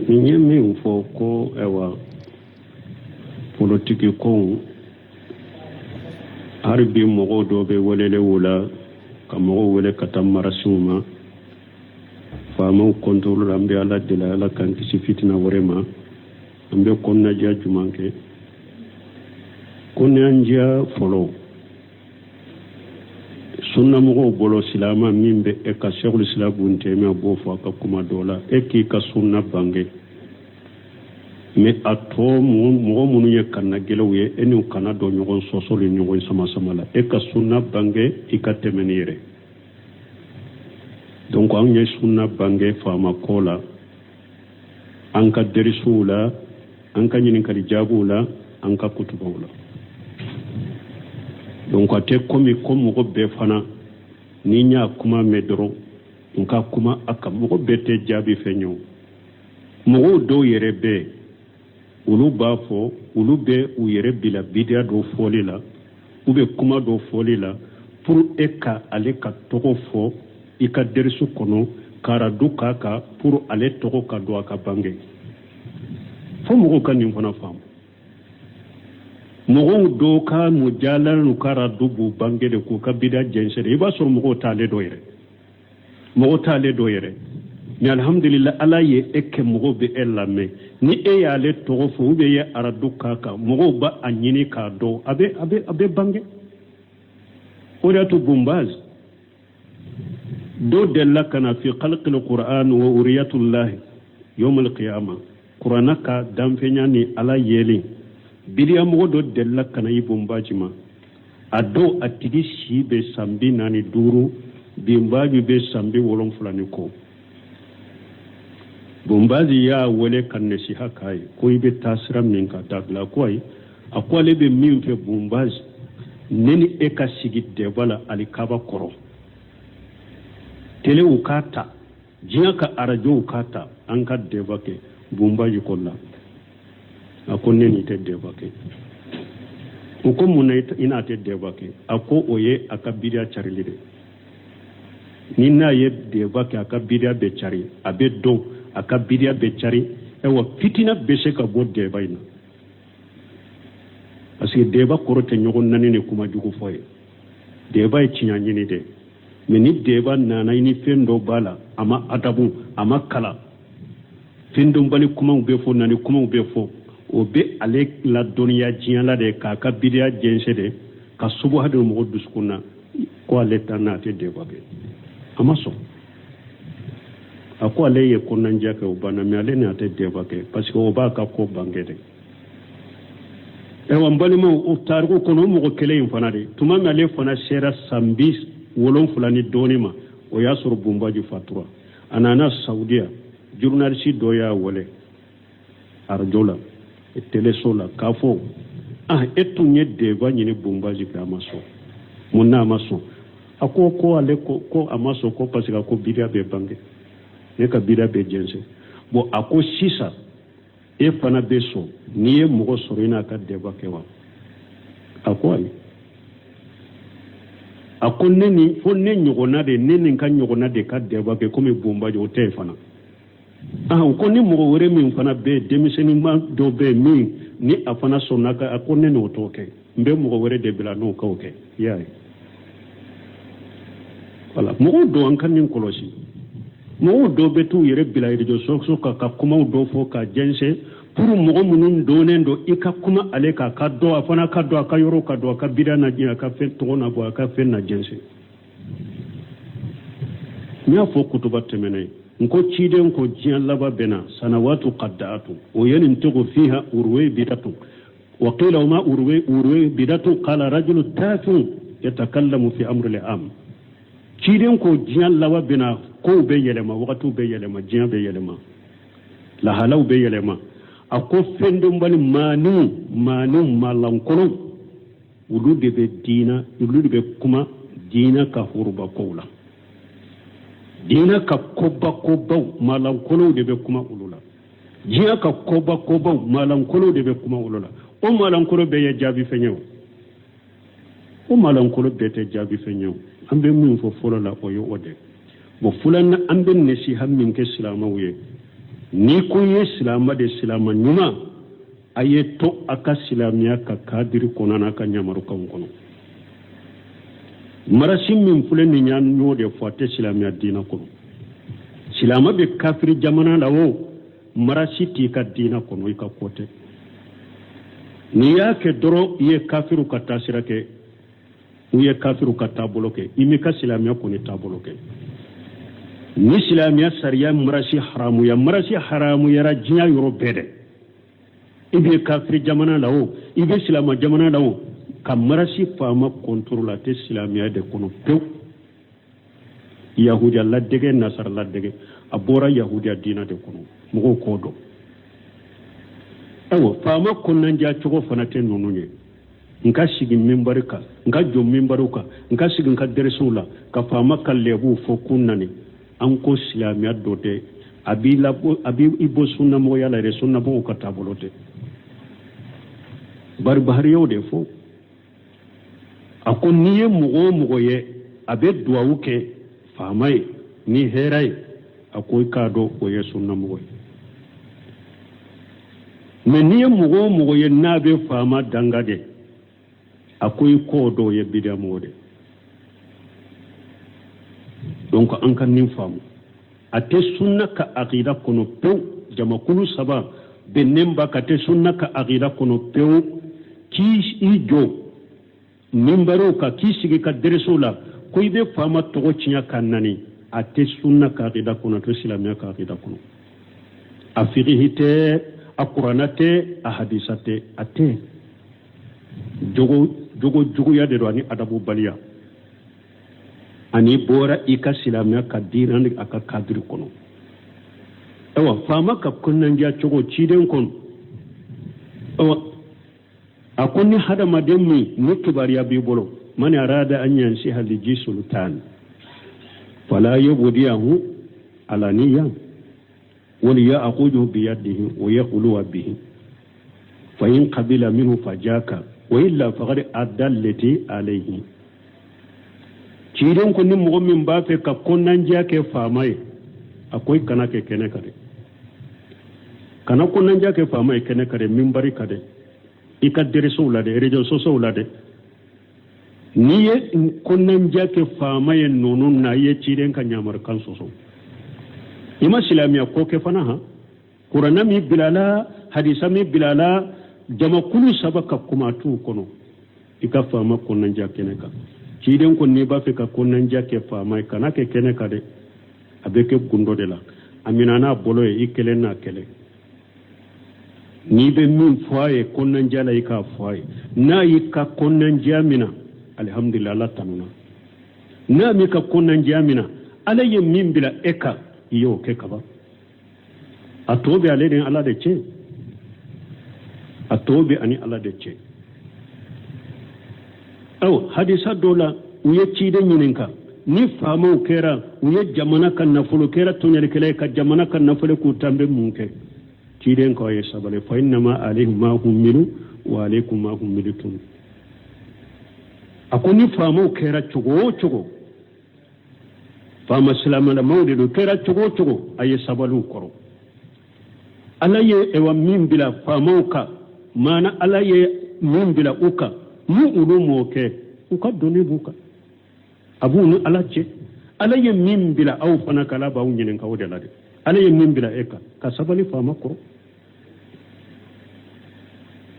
Nin ye min fɔ ko ayiwa, politiki kow, hali bi mɔgɔw dɔw bɛ welele o la, ka mɔgɔw wele ka taa marasiw ma faamaw kɔntɔrɔ la. An bɛ Ala deli, Ala k'an kisi fitina wɛrɛ ma. An bɛ kɔnɔnajɛya jumɛn kɛ? Kɔnɔnajɛya fɔlɔ, sunnamɔgɔw bolo, silama min bɛ e ka Sɛkul Islam Bun Tɛmiya b'o fɔ a ka kuma dɔ la, e k'i ka sunna bange, mais a tɔ mɔgɔ minnu ye kannagɛlɛw ye, e n'u kana don ɲɔgɔn sɔsɔ ni ɲɔgɔn sama sama la. E ka sunna bange, i ka tɛmɛ ni yɛrɛ. Donc an ye sunna bange faama ko la, an ka derisuw la, an ka ɲininkali jaabiw la, an ka kutubaw la. Donc a tɛ komi ko mɔgɔ bɛɛ fana, ni n y'a kuma mɛn dɔrɔn n ka kuma a kan. Mɔgɔ bɛɛ tɛ jaabi fɛn ye o. Mɔgɔw dɔw yɛrɛ bɛ, olu b'a fɔ, olu bɛ u yɛrɛ bila bidiya dɔ fɔli la ou bien kuma dɔ fɔli la pour e ka ale ka tɔgɔ fɔ i ka derisu kɔnɔ, ka radu k'a kan pour ale tɔgɔ ka don a ka bange. Fo mɔgɔw ka nin fana faamu. Mɔgɔw dɔw ka mujala n'u ka radu b'u bange de k'u ka bidiya jɛnsɛn de. I b'a sɔrɔ mɔgɔw t'ale dɔn yɛrɛ, mɔgɔ t'ale dɔn yɛrɛ. Mais alhamdulillah, Ala ye e kɛ mɔgɔw bɛ e lamɛn. Ni e y'ale tɔgɔ fɔ ou bien e ye aradu k'a kan, mɔgɔw b'a ɲini k'a dɔn, a bɛ bange. O de y'a to Bunbaz dɔ delila ka na fi khalqil Qur'an wa uriyatullahi yawm al-qiyama, Kuranna ka danfɛnya ni Ala yelen. Bidiyamɔgɔ dɔ delila ka na i Bunbaji ma. A dɔw a tigi si bɛ san 45, Binbaji bɛ san 70 ni kɔ. Bunbaji y'a wele ka nasiha k'a ye ko i bɛ taa sira min ka dabila. Ko ayi, a ko ale bɛ min fɛ, Bunbaji, ne ni e ka sigi débat la alikaba kɔrɔ, telew k'a ta, diɲɛ ka arajow k'a ta, an ka débat kɛ. Bunbaji ko la, a ko ne ni tɛ débat kɛ. O ko mun na i n'a tɛ débat kɛ? A ko o ye a ka bidiya carili de. Ni n'a ye débat kɛ, a ka bidiya bɛ cari, a bɛ dɔn, a ka bidiya bɛ cari. Ayiwa, fitina bɛ se ka bɔ débat in na, parce que débat kɔrɔ tɛ ɲɔgɔn nani ni kuma jugu fɔ ye. Débat ye tiɲɛ ɲini de. Mais ni débat nana, i ni fɛn dɔ b'a la, a ma adabu, a ma kalan, fɛn dɔnbali kumaw bɛ fɔ, nani kumaw bɛ fɔ, o bɛ ale ladɔnniya diɲɛ la de, k'a ka bidiya jɛnsɛn de, ka subuha don mɔgɔ dusukun na ko ale ta n'a tɛ débat kɛ. A ma sɔn. A ko ale ye kɔnɔnajɛ kɛ, o banna, mais ale ni a tɛ débat kɛ, parce que o b'a ka ko bange de. Ayiwa, n balimaw, o tariku kɔnɔ, o mɔgɔ kelen in fana de, tuma min ale fana sera san 70 ni dɔɔni ma, o y'a sɔrɔ Bunbaji fatura. A nana Saudiya, journaliste dɔ y'a wele arajo la, teleso la, k'a fɔ: ah, e tun ye débat ɲini Bunbaji fɛ, a ma sɔn, mun na a ma sɔn? A ko ko ale ko ko a ma sɔn ko parce que a ko bidiya bɛ bange, ne ka bidiya bɛ jɛnsɛn. Bon, a ko sisan e fana bɛ sɔn n'i ye mɔgɔ sɔrɔ i n'a ka débat kɛ wa? A ko ayi. A ko ne ni fo ne ɲɔgɔnna de, ne ni n ka ɲɔgɔnna de ka débat kɛ komi Bunbaji, o tɛ yen fana. Ah, o ko ni mɔgɔ wɛrɛ min fana bɛ yen, denmisɛnninma dɔ bɛ yen min ni a fana sɔnna ka, a ko ne n'o t'o kɛ, n bɛ mɔgɔ wɛrɛ de bila n'o k'o kɛ. I y'a ye, wala mɔgɔw dɔw, an ka nin kɔlɔsi, mɔgɔw dɔw bɛ t'u yɛrɛ bila réseaux sociaux kan ka kumaw dɔw fɔ ka jɛnsɛn pour mɔgɔ minnu dɔnnen don, i ka kuma ale kan ka dɔn, a fana ka dɔn, a ka yɔrɔ ka dɔn, a ka bida na jɛn, a ka fɛn tɔgɔ na bɔ, a ka fɛn na jɛnsɛn. N y'a fɔ kutuba tɛmɛnen n ko ciden ko diɲɛ laban bɛ na sanawatu qadda'atu o ye nin togo fiha urwe bidatu wa qila wa ma urwe urwe bidatu qala rajulu tafiun yatakallamu fi amri al-am. Ciden ko diɲɛ laban bɛ na, kow bɛ yɛlɛma, wagatiw bɛ yɛlɛma, diɲɛ bɛ yɛlɛma, lahalaw bɛ yɛlɛma. A ko fɛn dɔnbali maaniw maaniw maalankolonw, olu de bɛ diina, olu de bɛ kuma diina ka foroba kow la, diina ka koba kobaw, maalankolonw de bɛ kuma olu la. Diɲɛ ka koba kobaw, maalankolonw de bɛ kuma olu la. O maalankolon bɛɛ ye jaabi fɛn ye o, o maalankolon bɛɛ tɛ jaabi fɛn ye o. An bɛ min fɔ fɔlɔ la, o ye o de. Bon, filanan, an bɛ nasiha min kɛ silamɛw ye. N'i ko i ye silama de, silama ɲuman, a ye to a ka silamɛya ka kadiri kɔnɔ n'a ka ɲamarukanw kɔnɔ. Marasi min filɛ nin ye, an y'o de fɔ, a tɛ silamɛya diinɛ kɔnɔ. Silama bɛ kafiri jamana la o, marasi t'i ka diinɛ kɔnɔ, i ka ko tɛ. N'i y'a kɛ dɔrɔn, i ye kafiriw ka taasira kɛ, u ye kafiriw ka taabolo kɛ, i m'i ka silamɛya kɔni taabolo kɛ. Ni silamɛya sariya marasi haramuya, marasi haramuyara diɲɛ yɔrɔ bɛɛ dɛ. I bɛ kafiri jamana la o, i bɛ silama jamana la o, ka marasi faama kɔntoro la, a tɛ silamɛya de kɔnɔ pewu. Yahudiya ladege, nasara ladege, a bɔra yahudiya diina de kɔnɔ, mɔgɔw k'o dɔn. Ayiwa, faama kɔnɔnandiya cogo fana tɛ ninnu ye. N ka sigi minbari kan, n ka jɔ minbariw kan, n ka sigi n ka dɛrɛsiw la ka faama ka lɛbuw fɔ k'u nani. An ko silamɛya dɔ tɛ, a b'i labɔ, a b'i bɔ sunnamɔgɔya la yɛrɛ, sunnamɔgɔw ka taabolo tɛ. Bari Bahari y'o de fɔ, a ko n'i ye mɔgɔ o mɔgɔ ye a bɛ duwawu kɛ faama ye ni hɛrɛ ye, a ko i k'a dɔn o ye sunnamɔgɔ ye. Mɛ n'i ye mɔgɔ o mɔgɔ ye n'a bɛ faama danga de, a ko i k'o dɔn o ye bidiyamɔgɔ de. Donc an ka nin faamu, a tɛ sunna ka akida kɔnɔ pewu. Jamakulu saba bɛnnen ba ka tɛ sunna ka akida kɔnɔ pewu k'i i jɔ minbariw kan, k'i sigi ka dɛrɛsow la ko i bɛ faama tɔgɔ tiɲɛ ka nani. A tɛ sunna ka akida kɔnɔ, a tɛ silamɛya ka akida kɔnɔ. A fikihi tɛ, a kurana tɛ, a hadisa tɛ, a tɛ. Jogo juguya de don ani adabubaliya, ani bɔra i ka silamɛya ka diinɛ ni a ka kadiri kɔnɔ. Ayiwa, faama ka kɔnɔnandiya cogo ciden kɔnɔ, ayiwa, a ko ni hadamaden min ni kibaruya b'i bolo, man arada an yansiha li zi sultan fala yubdiyahu alaniya wali ya'khudhu biyadihi wa yaqulu bihi fa in qabila minhu fajaka wa illa faqad adda allati alayhi. Ciden ko ni mɔgɔ min b'a fɛ ka kɔnɔnandiya kɛ faama ye, a ko i kana kɛ kɛnɛ kan dɛ, kana kɔnɔnandiya kɛ faama ye kɛnɛ kan dɛ, minbari kan dɛ, i ka dɛrɛsow la dɛ, réseaux sociaux la dɛ. N'i ye kɔnɔnandiya kɛ faama ye ninnu na, i ye ciden ka ɲamarukan sɔsɔ, i ma silamɛya ko kɛ fana. Han, kuranna min bilala, hadisa min bilala, jamakulu saba ka kuma t'u kɔnɔ i ka faama kɔnɔnandiya kɛnɛ kan. Ciden ko n'i b'a fɛ ka kɔnɔnandiya kɛ faama ye, kana kɛ kɛnɛ kan dɛ, a bɛ kɛ gundo de la, a minɛ n'a bolo ye, i kelen n'a kɛlɛ. N'i bɛ min fɔ a ye kɔnɔnandiya la, i k'a fɔ a ye. N'a y'i ka kɔnɔnandiya minɛ, alihamudulila, Ala tanuna. N'a m'i ka kɔnɔnandiya minɛ, Ala ye min bila e kan, i y'o kɛ kaban. A tɔ bɛ ale ni Ala de cɛ, a tɔ bɛ ani Ala de cɛ. Ayiwa, hadisa dɔ la, u ye ciden ɲininka ni faamaw kɛra, u ye jamana ka nafolo kɛra tɔɲɔlikɛla ye, ka jamana ka nafolo k'u ta, n bɛ mun kɛ? Ciden k'aw ye sabali, fa innama alayhim ma hummilu wa alaykum ma hummiltum. A ko ni faamaw kɛra cogo o cogo, faama silamɛlamaw de don, kɛra cogo o cogo, a ye sabali u kɔrɔ. Ala ye ewa min bila faamaw kan, maana Ala ye min bila u kan, ni olu m'o kɛ, u ka doni b'u kan, a b'u ni Ala cɛ. Ala ye min bila aw fana kan, Ala b'aw ɲininka o de la dɛ. Ala ye min bila e kan, ka sabali faama kɔrɔ,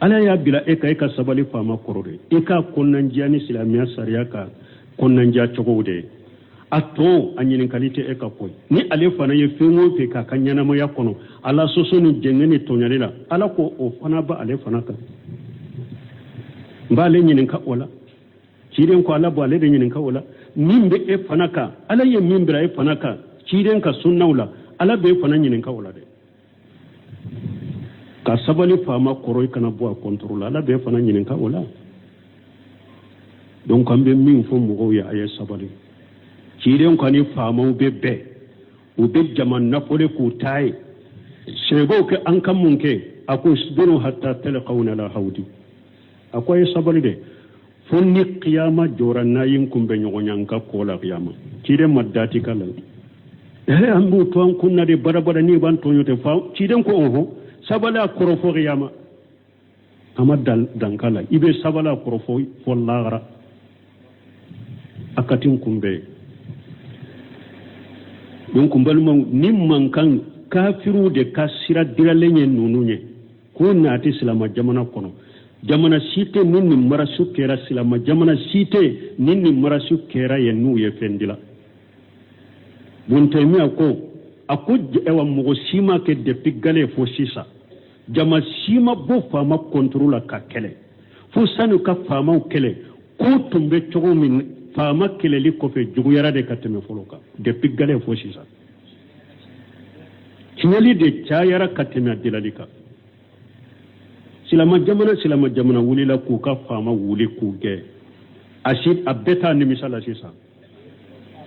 Ala y'a bila e kan, e ka sabali faama kɔrɔ de, i k'a kɔnɔnandiya ni silamɛya sariya ka kɔnɔnandiya cogow de ye. A tɔ, a ɲininkali tɛ e ka ko ye. Ni ale fana ye fɛn o fɛn k'a ka ɲɛnamaya kɔnɔ, Ala sɔsɔ ni jɛngɛ ni tɔɲɔli la, Ala ko o fana bɛ ale fana kan, n b'ale ɲininka o la. Ciden ko Ala b'ale de ɲininka o la. Min bɛ e fana kan, Ala ye min bila e fana kan ciden ka sunnaw la, Ala b'e fana ɲininka o la dɛ. Ka sabali faama kɔrɔ, i kana bɔ a kɔntɔrɔ la, Ala b'e fana ɲininka o la. Donc an bɛ min fɔ mɔgɔw ye, a ye sabali. Ciden ko ni faamaw bɛ bɛn, u bɛ jama nafolo k'u ta ye, sɛbɛw kɛ, an ka mun kɛ? A ko isbiru hatta talqawna ala hawdi. A ko a ye sabali dɛ, fo ni kiyama jɔra, n'a ye n kunbɛ ɲɔgɔn ya n ka kɔ la kiyama. Ciden ma dati k'a la. Ɛɛ, an b'u to an kun na de badabada n'i b'an tɔɲɔ tɛ fa. Ciden ko ɔhɔn, sabali a kɔrɔ fo kiyama. A ma danka la, i bɛ sabali a kɔrɔ fo lahara a ka tin kunbɛn. Donc n balimaw, ni mankan kafiriw de ka sira diralen ye ninnu ye k'o naati silama jamana kɔnɔ. Jamana si tɛ ni nin marasu kɛra, silama jamana si tɛ ni nin marasu kɛra yen n'u ye fɛn dila. Bun Taymiya ko, a ko ayiwa, mɔgɔ si ma kɛ depuis gale fo sisan, jama si ma bɔ faama contre la ka kɛlɛ fo sani ka faamaw kɛlɛ. Ko tun bɛ cogo min, faama kɛlɛli kɔfɛ juguyara de ka tɛmɛ fɔlɔ kan. Depuis gale fo sisan, tiɲɛli de cayara ka tɛmɛ a dilali kan. Silama jamana, silama jamana wulila k'u ka faama wuli k'u gɛn, a si a bɛɛ t'a nimisa la sisan.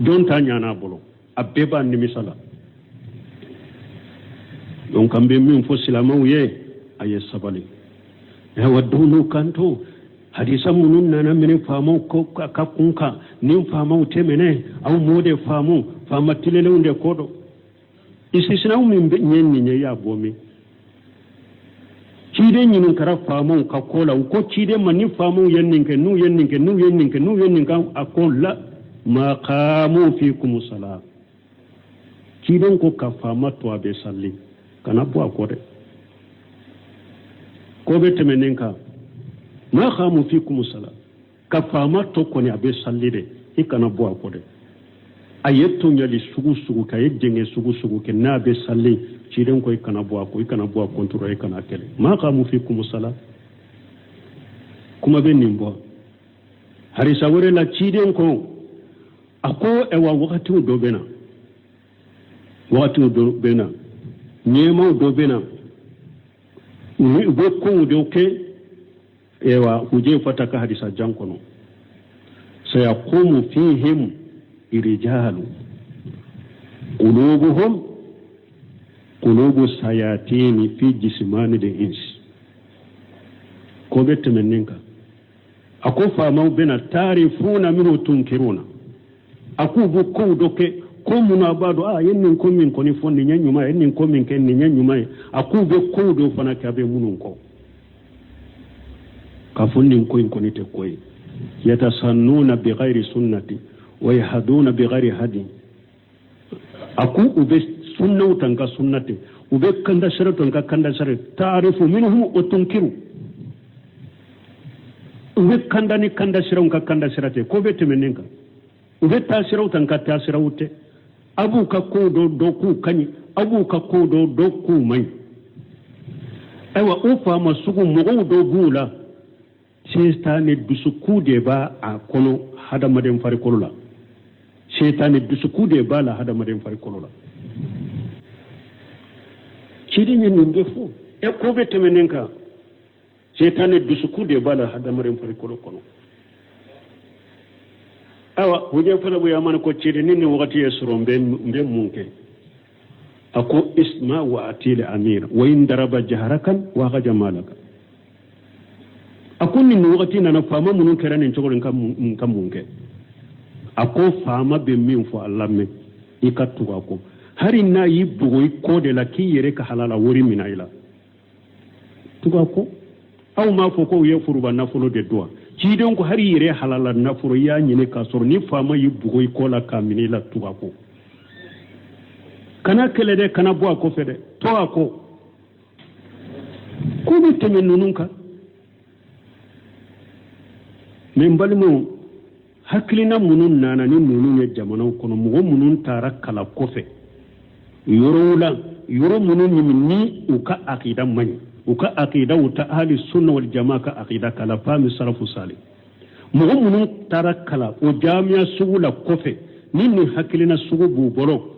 Jɔn ta ɲana a bolo, a bɛɛ b'a nimisa la. Donc an bɛ min fɔ silamɛw ye, a ye sabali. Ayiwa, dɔw kan to hadisa minnu nana minɛ faamaw ka kun kan, ni faamaw tɛ minɛ, aw m'o de faamu, faama tilenlenw de ko don. Istisinaw min bɛ ɲɛ nin ye, i y'a bɔ min? Ciden ɲininkara faamaw ka ko la. U ko ciden ma, ni faamaw ye nin kɛ, n'u ye nin kɛ, n'u ye nin kɛ, n'u ye nin kɛ, a ko la ma qamu fikum sala. Ciden ko ka faama to a bɛ sali, kana bɔ a kɔ dɛ. Ko bɛ tɛmɛ nin kan, ma qamu fikum sala, ka faama to kɔni a bɛ sali dɛ, i kana bɔ a kɔ dɛ. A ye tɔɲɔli sugu sugu kɛ, a ye jɛngɛ sugu sugu kɛ, n'a bɛ sali, ciden ko i kana bɔ a kɔ, i kana bɔ a contre, i kana kɛlɛ. Ma qamu fikum sala, kuma bɛ nin bɔ. Harisa wɛrɛ la, ciden ko, a ko ɛwa, wagatiw dɔ bɛ na, wagatiw dɔ bɛ na, ɲɛmaw dɔ bɛ na, u bɛ kow dɔ kɛ. Ewa, Hujayfata ka hadisa jan kɔnɔ, sayaqumu fihim rijalu qulubuhum qulubu sayatini fi jismani de ins. Ko bɛ tɛmɛ nin kan, a ko faamaw bɛna taarifuna minhu tunkiruna. A k'u bɛ kow dɔ kɛ, ko minnu a b'a dɔn a ye nin ko min kɔni fɔ, nin ye ɲuman ye, nin ko min kɛ, nin ye ɲuman ye. A k'u bɛ kow dɔ fana kɛ, a bɛ minnu kɔ k'a fɔ nin ko in kɔni tɛ ko ye. Yatasannuna bighairi sunnati wa yahduna bighairi hadi. A ko u bɛ sunnaw ta, n ka sunna tɛ, u bɛ kanda sira ta, n ka kanda sira. Taarifu minhum wa tunkiru, u bɛ kanda ni kanda siraw, n ka kanda sira tɛ. Ko bɛ tɛmɛ nin kan, u bɛ taa siraw ta, n ka taa siraw tɛ. A b'u ka kow dɔ dɔn k'u ka ɲi, a b'u ka kow dɔ dɔn k'u man ɲi. Ayiwa, o faama sugu mɔgɔw dɔ b'u la, setani dusukun de b'a a kɔnɔ hadamaden farikolo la, setani dusukun de b'a la hadamaden farikolo la. Ciden ye nin bɛɛ fɔ. E, ko bɛ tɛmɛ nin kan, setani dusukun de b'a la hadamaden farikolo kɔnɔ. Ayiwa, Hujayfata bun Yamani ko ciden, ni nin wagati ye sɔrɔ, n bɛ mun kɛ? A ko isma wa atil amir wa in daraba jaharakan wa akaja malaka. A ko nin wagati nana, faama minnu kɛra nin cogo in ka mun kɛ? A ko faama bɛ min fɔ, a lamɛn, i ka tugu a kɔ, hali n'a y'i bugɔ i kɔ de la k'i yɛrɛ ka halala wari minɛ i la, tugu a kɔ. Aw m'a fɔ ko u ye foroba nafolo de dun wa? Ciden ko hali yɛrɛ halala nafolo i y'a ɲini k'a sɔrɔ, ni faama y'i bugɔ i kɔ la k'a minɛ i la, tugu a kɔ, kana kɛlɛ dɛ, kana bɔ a kɔfɛ dɛ, to a kɔ. Ko bɛ tɛmɛ ninnu kan. Mɛ n balimaw, hakilina minnu nana ni ninnu ye jamanaw kɔnɔ, mɔgɔ minnu taara kalan kɔfɛ yɔrɔw la, yɔrɔ minnu ni u ka akida man ɲi, u ka akida u ta ahli sunna wal jama ka akida kala fahmi salafu salih, mɔgɔ minnu taara kalan o jamiya sugu la kɔfɛ, ni nin hakilina sugu b'u bolo,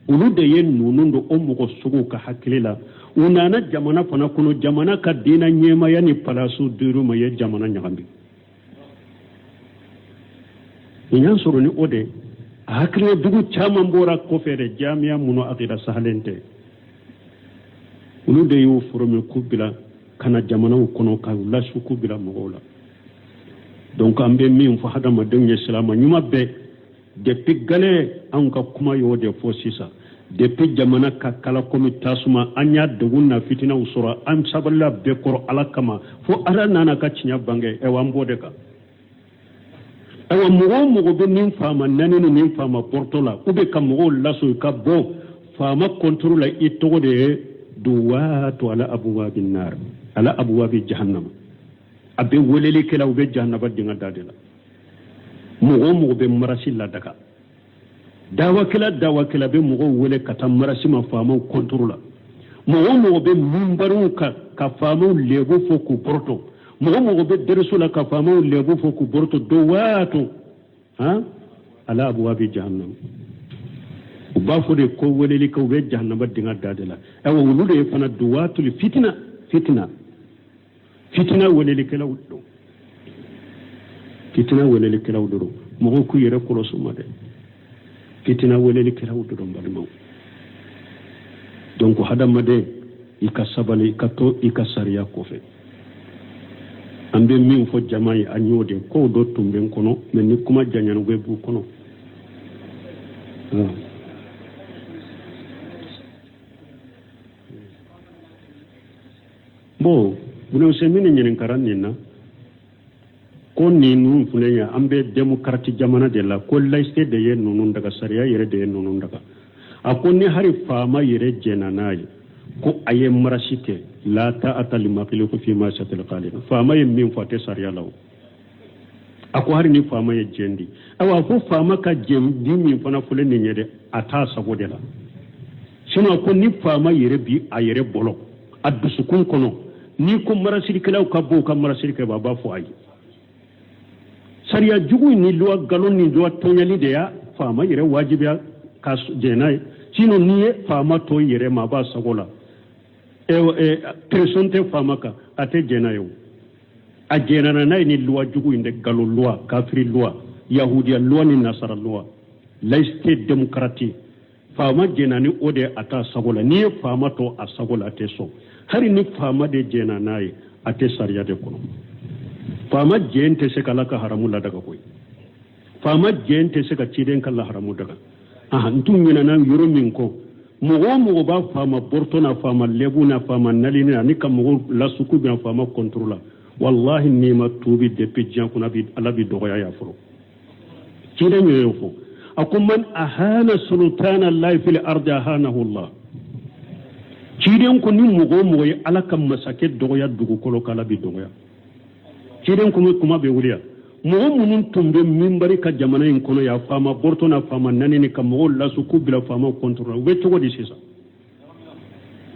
olu de ye ninnu don o mɔgɔ suguw ka hakili la. U nana jamana fana kɔnɔ, jamana ka diinɛ ɲɛmaya ni palasiw dir'u ma, ye jamana ɲagami. Nin y'a sɔrɔ ni o de a hakilina jugu caman bɔra kɔfɛ de, jamiya minnu akida sahalen tɛ, olu de y'u forome k'u bila ka na jamanaw kɔnɔ ka u lasu k'u bila mɔgɔw la. Donc an bɛ min fɔ hadamadenw ye, silama ɲuman bɛɛ. Depuis gale anw ka kuma y'o de fɔ sisan. Depuis jamana ka kala komi tasuma, an y'a degun na fitinaw sɔrɔ, an sabalila bɛɛ kɔrɔ Ala kama fo Ala nana ka tiɲɛ bange. Ayiwa, an b'o de kan. Ayiwa, mɔgɔ o mɔgɔ bɛ nin faama nani ni nin faama bɔrɔtɔ la, u bɛ ka mɔgɔw laso ka bɔ faama kɔntoro la, i tɔgɔ de ye duwatu ala abuwabi nar, ala abuwabi jahannama. A bɛ weleli kɛla, u bɛ jahanaba dingɛ da de la. Mɔgɔ o mɔgɔ bɛ marasi ladaga, dawakɛla dawakɛla bɛ mɔgɔw wele ka taa marasi ma faamaw kɔntoro la. Mɔgɔ o mɔgɔ bɛ minbariw kan ka faamaw lebu fɔ k'u bɔrɔtɔ, mɔgɔ o mɔgɔ bɛ dɛrɛso la ka faamaw lebu fɔ k'u bɔrɔtɔ, duwatu han ala abuwabi jahannam. U b'a fɔ de ko weleli kɛ, u bɛ jahanaba dingɛ da de la. Ayiwa, olu de ye fana duwatul fitina, fitina, fitina welelikɛlaw don, fitina welelikɛlaw don. Mɔgɔw k'u yɛrɛ kɔlɔsi u ma dɛ, fitina welelikɛlaw don, n balimaw. Donc hadamaden, i ka sabali, i ka to i ka sariya kɔfɛ. An bɛ min fɔ jama ye, an y'o de kow dɔ tun bɛ n kɔnɔ, mais ni kuma janyana, u bɛ b'u kɔnɔ. Bon, Buna Usɛmini ɲininkara nin na ko ninnu filɛ ye, an bɛ démocratie jamana de la, ko laïcité de ye ninnu daga, sariya yɛrɛ de ye ninnu daga. A ko ni hali faama yɛrɛ jɛnna n'a ye ko a ye marasi kɛ, la ta'ata li makhluqin fi ma'siyatil khaliq, faama ye min fɔ, a tɛ sariya la o. A ko hali ni faama ye jɛn di, ayiwa, a ko faama ka jɛn di min fana fɔlen nin ye dɛ, a t'a sago de la. Sinon ko ni faama yɛrɛ bi a yɛrɛ bolo a dusukun kɔnɔ, n'i ko marasilikɛlaw ka bɔ, u ka marasili kɛ, a b'a fɔ ayi. Sariya jugu ni loi galon ni loi tɔɲɛli de y'a faama yɛrɛ wajibiya ka jɛn n'a ye. Sinon n'i ye faama to i yɛrɛ ma, a b'a sago la, pression tɛ faama kan, a tɛ jɛn n'a ye. O a jɛnna n'a ye ni loi jugu in de, galon loi, kafiri loi, yahudiya loi ni nasara loi, laïcité démocratie. Faama jɛnna ni o de, a t'a sago la. N'i ye faama to a sago la, a tɛ sɔn. Hali ni faama de jɛnna n'a ye, a tɛ sariya de kɔnɔ. Faama jɛn tɛ se ka Ala ka haramu ladaga koyi. Faama jɛn tɛ se ka ciden ka laharamu daga. Aha, n tun ɲinɛna yɔrɔ min kɔ, mɔgɔ o mɔgɔ b'a faama bɔrɔtɔ na, faama lɛbu na, faama nali na, ani ka mɔgɔw lasuku bɛna faama kɔntoro la, walahi n'i ma tuubi depuis diɲɛ kɔnɔ, Ala b'i dɔgɔya ya fɔlɔ. Ciden y'o fɔ, a ko man ahana sultana llahi fil ardi ahanahu Allah. Ciden ko ni mɔgɔ o mɔgɔ ye Ala ka masakɛ dɔgɔya dugukolo kan, Ala b'i dɔgɔya. Ciden ko kuma bɛ wuli yan, mɔgɔ minnu tun bɛ minbari ka jamana in kɔnɔ yan, faama bɔrɔtɔ na, faama nani ni ka mɔgɔw lasu k'u bila faamaw kɔntoro la, u bɛ cogo di sisan?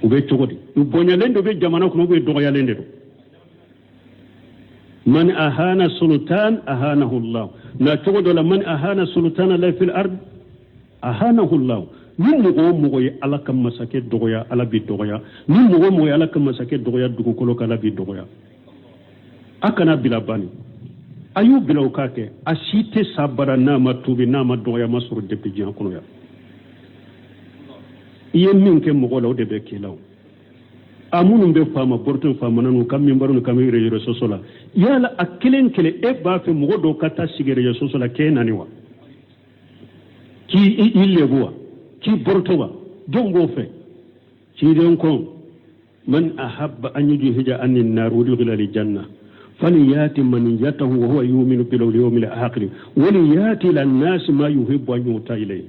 U bɛ cogo di? U bonyalen de bɛ jamana kɔnɔ, u bɛ dɔgɔyalen de don? Man ahana sultan ahanahu Allah. Na cogo dɔ la, man ahana sultana la fil ard ahanahu Allah. Ni mɔgɔ o mɔgɔ ye Ala ka masakɛ dɔgɔya, Ala b'i dɔgɔya. Ni mɔgɔ o mɔgɔ ye Ala ka masakɛ dɔgɔya dugukolo kan, Ala b'i dɔgɔya. A kana bila bani, a y'u bila u k'a kɛ. A si tɛ sa bara n'a ma tuubi, n'a ma dɔgɔya ma sɔrɔ depuis diɲɛ kɔnɔ yan. I ye min kɛ mɔgɔ la, o de bɛ k'i la. O a minnu bɛ faama bɔrɔtɔ, faama n'u ka minbari n'u ka réseaux sociaux la, yala a kelen kelen, e b'a fɛ mɔgɔ dɔw ka taa sigi réseaux sociaux la k'e nani wa, k'i i lebu wa, k'i bɔrɔtɔ wa? Jɔn b'o fɛ? Ciden ko man ahabba an yujhija ani nar udkhila aljanna falyati maniyatahu wa huwa yu'minu bil yawmil akhir waliyati ila an-nas ma yuhibbu an yuta ilayhi.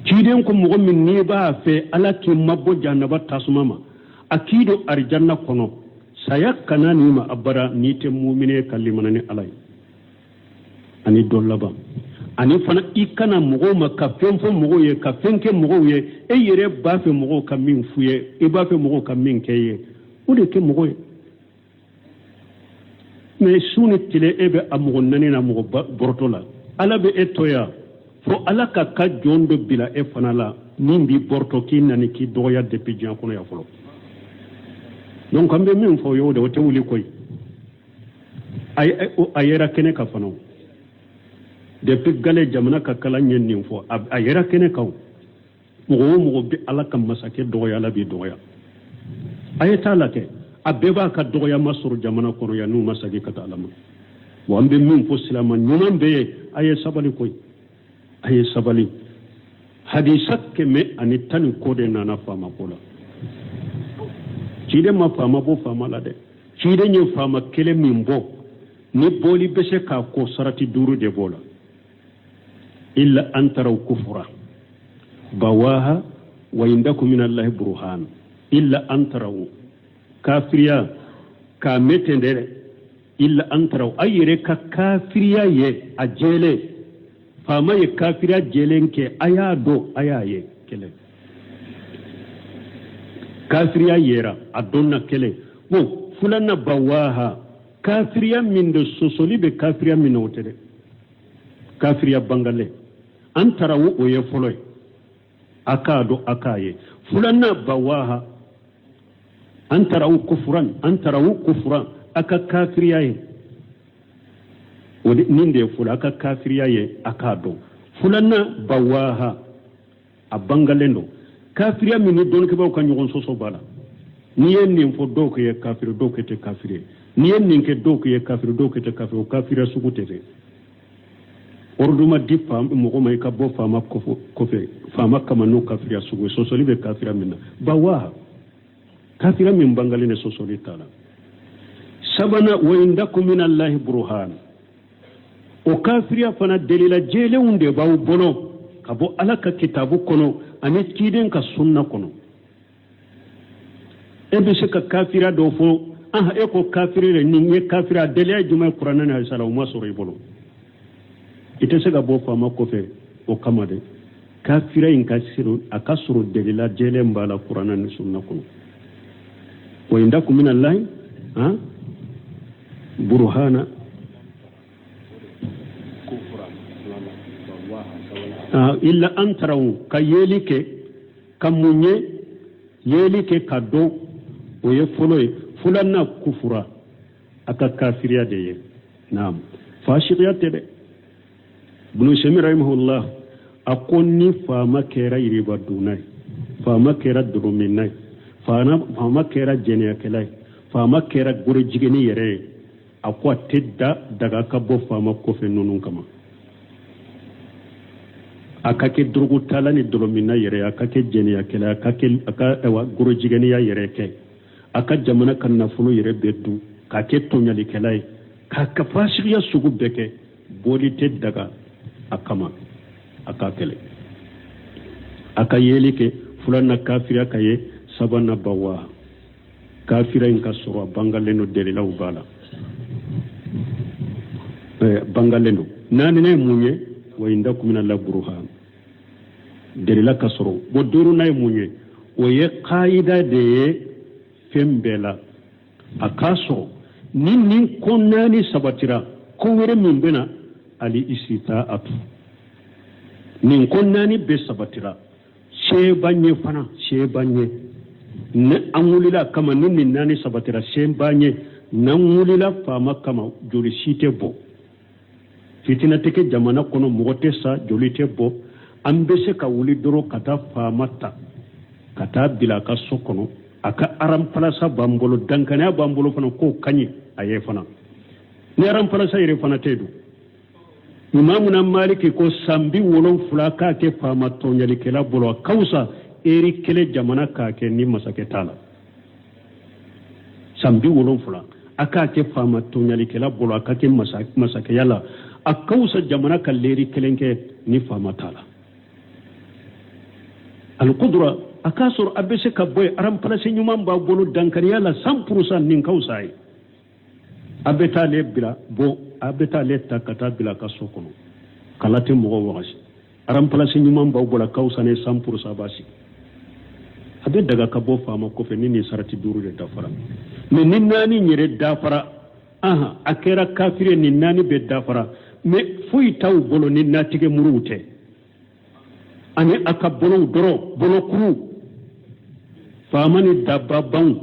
Ciden ko mɔgɔ min n'i b'a fɛ Ala k'i mabɔ jahanaba tasuma ma, a k'i don arijanna kɔnɔ, saya kana n'i ma abada n'i tɛ mumine ka limana ni Ala ye ani don laban. Ani fana i kana mɔgɔw ma ka fɛn fɔ mɔgɔw ye, ka fɛn kɛ mɔgɔw ye, e yɛrɛ b'a fɛ mɔgɔw ka min f'u ye, i b'a fɛ mɔgɔw ka min kɛ i ye, o de kɛ mɔgɔ ye. Mais su ni tile e bɛ a mɔgɔ nani na, mɔgɔ bɔrɔtɔ la, Ala bɛ e to yan fo Ala ka ka jɔn dɔ bila e fana la min b'i bɔrɔtɔ, k'i nani, k'i dɔgɔya depuis diɲɛ kɔnɔ yan fɔlɔ. Donc an bɛ min fɔ o ye o de, o tɛ wuli koyi. A yera kɛnɛ kan fana depuis gale jamana ka kalan ye nin fɔ, a yera kɛnɛ kan. Mɔgɔ o mɔgɔ bɛ Ala ka masakɛ dɔgɔya, Ala b'i dɔgɔya. A ye taa la kɛ, a bɛɛ b'a ka dɔgɔyama sɔrɔ jamana kɔnɔ yan n'u ma segin ka taa Ala ma. Wa an bɛ min fɔ silama ɲuman bɛɛ ye, A ye sabali koyi, a ye sabali. Hadisa 110 ni kɔ de nana faama ko la. Ciden ma faama bɔ faama la dɛ. Ciden ye faama kelen min bɔ, ni bɔli bɛ se k'a kɔ, sarati duuru de b'o la. Illa an taraw kufura bawaha wa indakum min allahi burhan. Illa an taraw kafiriya k'a mɛn ten dɛ. Illa an taraw, a yɛrɛ ka kafiriya ye a jɛlen. Faama ye kafiriya jɛlen kɛ, a y'a dɔn, a y'a ye, kelen. Kafiriya yera a dɔnna, kelen. Bon, filanan bawaha, kafiriya min de sɔsɔli bɛ kafiriya min na, o tɛ dɛ, kafiriya bangalen. An taraw, o ye fɔlɔ ye, a k'a dɔn, a k'a ye. Filanan bawaha, an taraw kufuran, an taraw kufuran, a ka kafiriya ye. O de nin de ye fɔlɔ, a ka kafiriya ye, a k'a dɔn. Filanan bawaha, a bangalen don. Kafiriya min ni dɔnnikɛbaaw ka ɲɔgɔn sɔsɔ b'a la. N'i ye nin fɔ, dɔw k'i ye kafiri, dɔw k'i tɛ kafiri ye. N'i ye nin kɛ, dɔw k'i ye kafiri, dɔw k'i tɛ kafiri. O kafiriya sugu tɛ dɛ. Ordre ma di mɔgɔ ma i ka bɔ faama kɔfɛ, faama kama, n'o kafiriya sugu ye. Sɔsɔli bɛ kafiriya min na, bawaha, kafiriya min bangalen de, sɔsɔli t'a la. Sabanan, wa indakum min allahi burhan. O kafiriya fana, delila jɛlenw de b'aw bolo ka bɔ Ala ka kitabu kɔnɔ ani ciden ka sunna kɔnɔ. E bɛ se ka kafiriya dɔw fɔ, ah, e ko kafiri de, nin ye kafiri, a deliya ye jumɛn ye kuranɛ ni hadisa la? O ma sɔrɔ i bolo, i tɛ se ka bɔ faama kɔfɛ o kama dɛ. Kafiriya in ka sɔrɔ, a ka sɔrɔ delila jɛlen b'a la kuranɛ ni sunna kɔnɔ. Wa indakum min allahi burhana. Illa an taraw, ka yeli kɛ, ka mun ye yeli kɛ ka dɔn, o ye fɔlɔ ye. Filanan kufura, a ka kafiriya de ye. Naam, fasikiya tɛ dɛ. Bunu Semi rahimahullah a ko ni faama kɛra yiriba dunna ye, faama kɛra dɔlɔminna ye, faama kɛra jɛnɛyakɛla ye, faama kɛra gorojigɛni yɛrɛ ye, a ko a tɛ da daga ka bɔ faama kɔfɛ ninnu kama. A ka kɛ dorogutala ni dɔlɔminna yɛrɛ ye, a ka kɛ jɛnɛyakɛla ye, a ka kɛ a ka ayiwa gorojigɛniya yɛrɛ kɛ, a ka jamana ka nafolo yɛrɛ bɛɛ dun, k'a kɛ tɔɲalikɛla ye, k'a ka fasigiya sugu bɛɛ kɛ, bɔli tɛ daga a kama a k'a kɛlɛ. A ka yeli kɛ, filanan kafiriya ka ye, sabanan bawa, kafira in ka sɔrɔ a bangalen don, dalilaw b'a la, bangalen don. Naaninan ye mun ye? Wa indakum min allahi burhan, delila ka sɔrɔ. Bon, duurunan ye mun ye? O ye kayida de ye fɛn bɛɛ la. A k'a sɔrɔ ni nin ko naani sabatira, ko wɛrɛ min bɛna ali isitaatu, nin ko naani bɛɛ sabatira, se b'an ye fana, se b'an ye ni an wulila kama. Ni nin naani sabatira, se b'an ye n'an wulila faama kama. Joli si tɛ bɔ, fitina tɛ kɛ jamana kɔnɔ, mɔgɔ tɛ sa, joli tɛ bɔ. An bɛ se ka wuli dɔrɔn ka taa faama ta ka taa bila a ka so kɔnɔ. A ka aranpalasa b'an bolo, dankaniya b'an bolo fana k'o ka ɲi a ye fana. Ni aranpalasa yɛrɛ fana tɛ dun, Imamuna Maliki ko san 70 k'a kɛ faama tɔɲalikɛla bolo, a ka fisa eri kelen jamana k'a kɛ ni masakɛ t'a la. San 70 a k'a kɛ faama tɔɲalikɛla bolo, a ka kɛ masakɛya la, a ka fisa jamana ka leri kelen kɛ ni faama t'a la. Alikudura, a k'a sɔrɔ a bɛ se ka bɔ yen, aranpalasi ɲuman b'a bolo dankariya la 100%, nin ka fisa ye. A bɛ taa ale bila bɔn, a bɛ taa ale ta ka taa bila a ka so kɔnɔ, kala tɛ mɔgɔ wagasi, aranpalasi ɲuman b'aw bolo, ka fisa ni 100% b'a sigi. A bɛ daga ka bɔ faama kɔfɛ ni nin sarati duuru de dafara. Mɛ ni naani yɛrɛ dafara, ahan, a kɛra kafiri ye, nin naani bɛɛ dafara, mɛ foyi t'aw bolo ni natigɛ muruw tɛ ani a ka bolow dɔrɔn, bolokuru faama ni dababanw,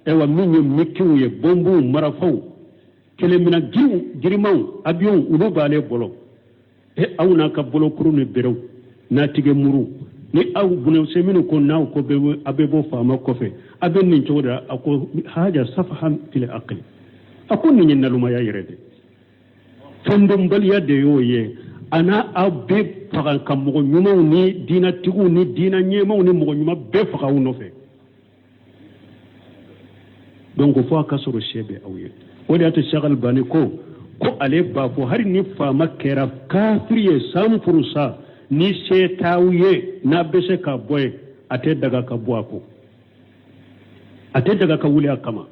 ayiwa, min ye mikiw ye, bɔnbuw, marafaw, kɛlɛminɛn girimanw, abiyɔnw, olu b'ale bolo. E, aw n'a ka bolokuru ni berew, natigɛ muru ni aw bunɛse minnu ko n'aw ko a bɛ bɔ faama kɔfɛ, a bɛ nin cogo de la. A ko haja safahan fil aqli, a ko nin ye nalomaya yɛrɛ de, fɛndɔnbaliya de y'o ye. A n'a aw bɛɛ faga ka mɔgɔ ɲumanw ni diinatigiw ni diina ɲɛmaaw ni mɔgɔ ɲuman bɛɛ faga aw nɔfɛ. Donc fo a ka sɔrɔ se bɛ aw ye. O de y'a to Cheikh Albani ko ale b'a fɔ hali ni faama kɛra kafiri ye 100%, ni se t'aw ye n'a bɛ se ka bɔ yen, a tɛ daga ka bɔ a kɔ, a tɛ daga ka wuli a kama.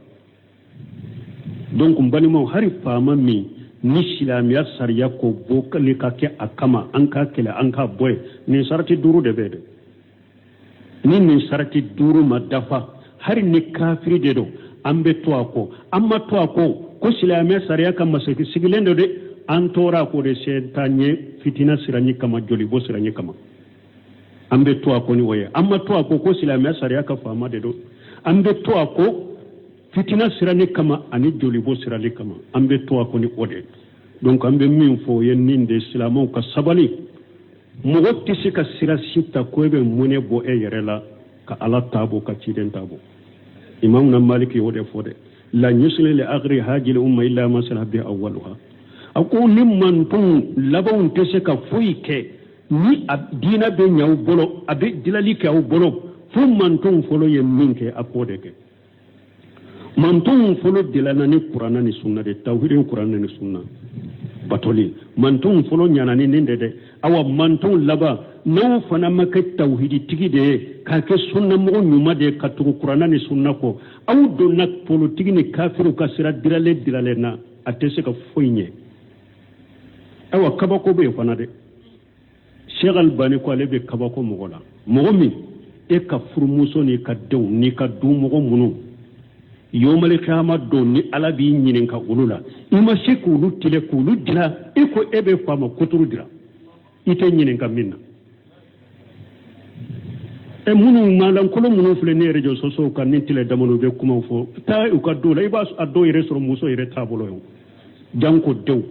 Donc n balimaw, hali faama min ni silamɛya sariya ko bɔli ka kɛ a kama, an k'a kɛlɛ, an k'a bɔ yen, nin sarati duuru de bɛ dɛ. Ni nin sarati duuru ma dafa, hali ni kafiri de don, an bɛ to a kɔ. An ma to a kɔ ko silamɛya sariya ka masakɛ sigilen don dɛ, an tora a kɔ de se t'an ye fitina siranɲɛ kama, jolibɔ siranɲɛ kama, an bɛ to a kɔ ni o ye. An ma to a kɔ ko silamɛya sariya ka faama de don, an bɛ to a kɔ fitina siranni kama ani jolibɔ siranni kama, an bɛ to a kɔ ni o de. Donc an bɛ min fɔ o ye nin de, silamɛw ka sabali. Mɔgɔ tɛ se ka sira si ta ko e bɛ mɔnɛ bɔ e yɛrɛ la ka Ala ta bɔ, ka ciden ta bɔ. Imam na Maliki y'o de fɔ dɛ: la yusli li akhiri hajil umma illa ma salaha bi awwaluha. A ko ni mantonw labanw tɛ se ka foyi kɛ ni a diinɛ bɛ ɲɛ aw bolo, a bɛ dilali kɛ aw bolo, fo mantonw fɔlɔ ye min kɛ, a k'o de kɛ. Mantonw fɔlɔ dilanna ni Kuranna ni sunna de, tawhidi, Kuranna ni sunna batoli. Mantonw fɔlɔ ɲana ni nin de dɛ. Awa, mantonw laban, n'aw fana ma kɛ tawhiditigi de ye, k'a kɛ sunnamɔgɔ ɲuman de ye, ka tugu Kuranna ni sunna kɔ, aw donna politigi ni kafiriw ka sira diralen diralen na, a tɛ se ka foyi ɲɛ. Ayiwa, kabako bɛ yen fana dɛ. Cheikh Albani ko ale bɛ kabako mɔgɔ la, mɔgɔ min e ka furumuso n'i ka denw n'i ka dumɔgɔ minnu yomali kiyama don ni Ala b'i ɲininka olu la, i ma se k'olu tile k'olu dila, i ko e bɛ faama kuturu dila, i tɛ ɲininka min na. E minnu malankolon minnu filɛ ne yɛrɛ jɔ sɔsɔw kan ni tile damadɔ, u bɛ kumaw fɔ, taa u ka dɔw la, i b'a a dɔw yɛrɛ sɔrɔ muso yɛrɛ t'a bolo ye, janko denw.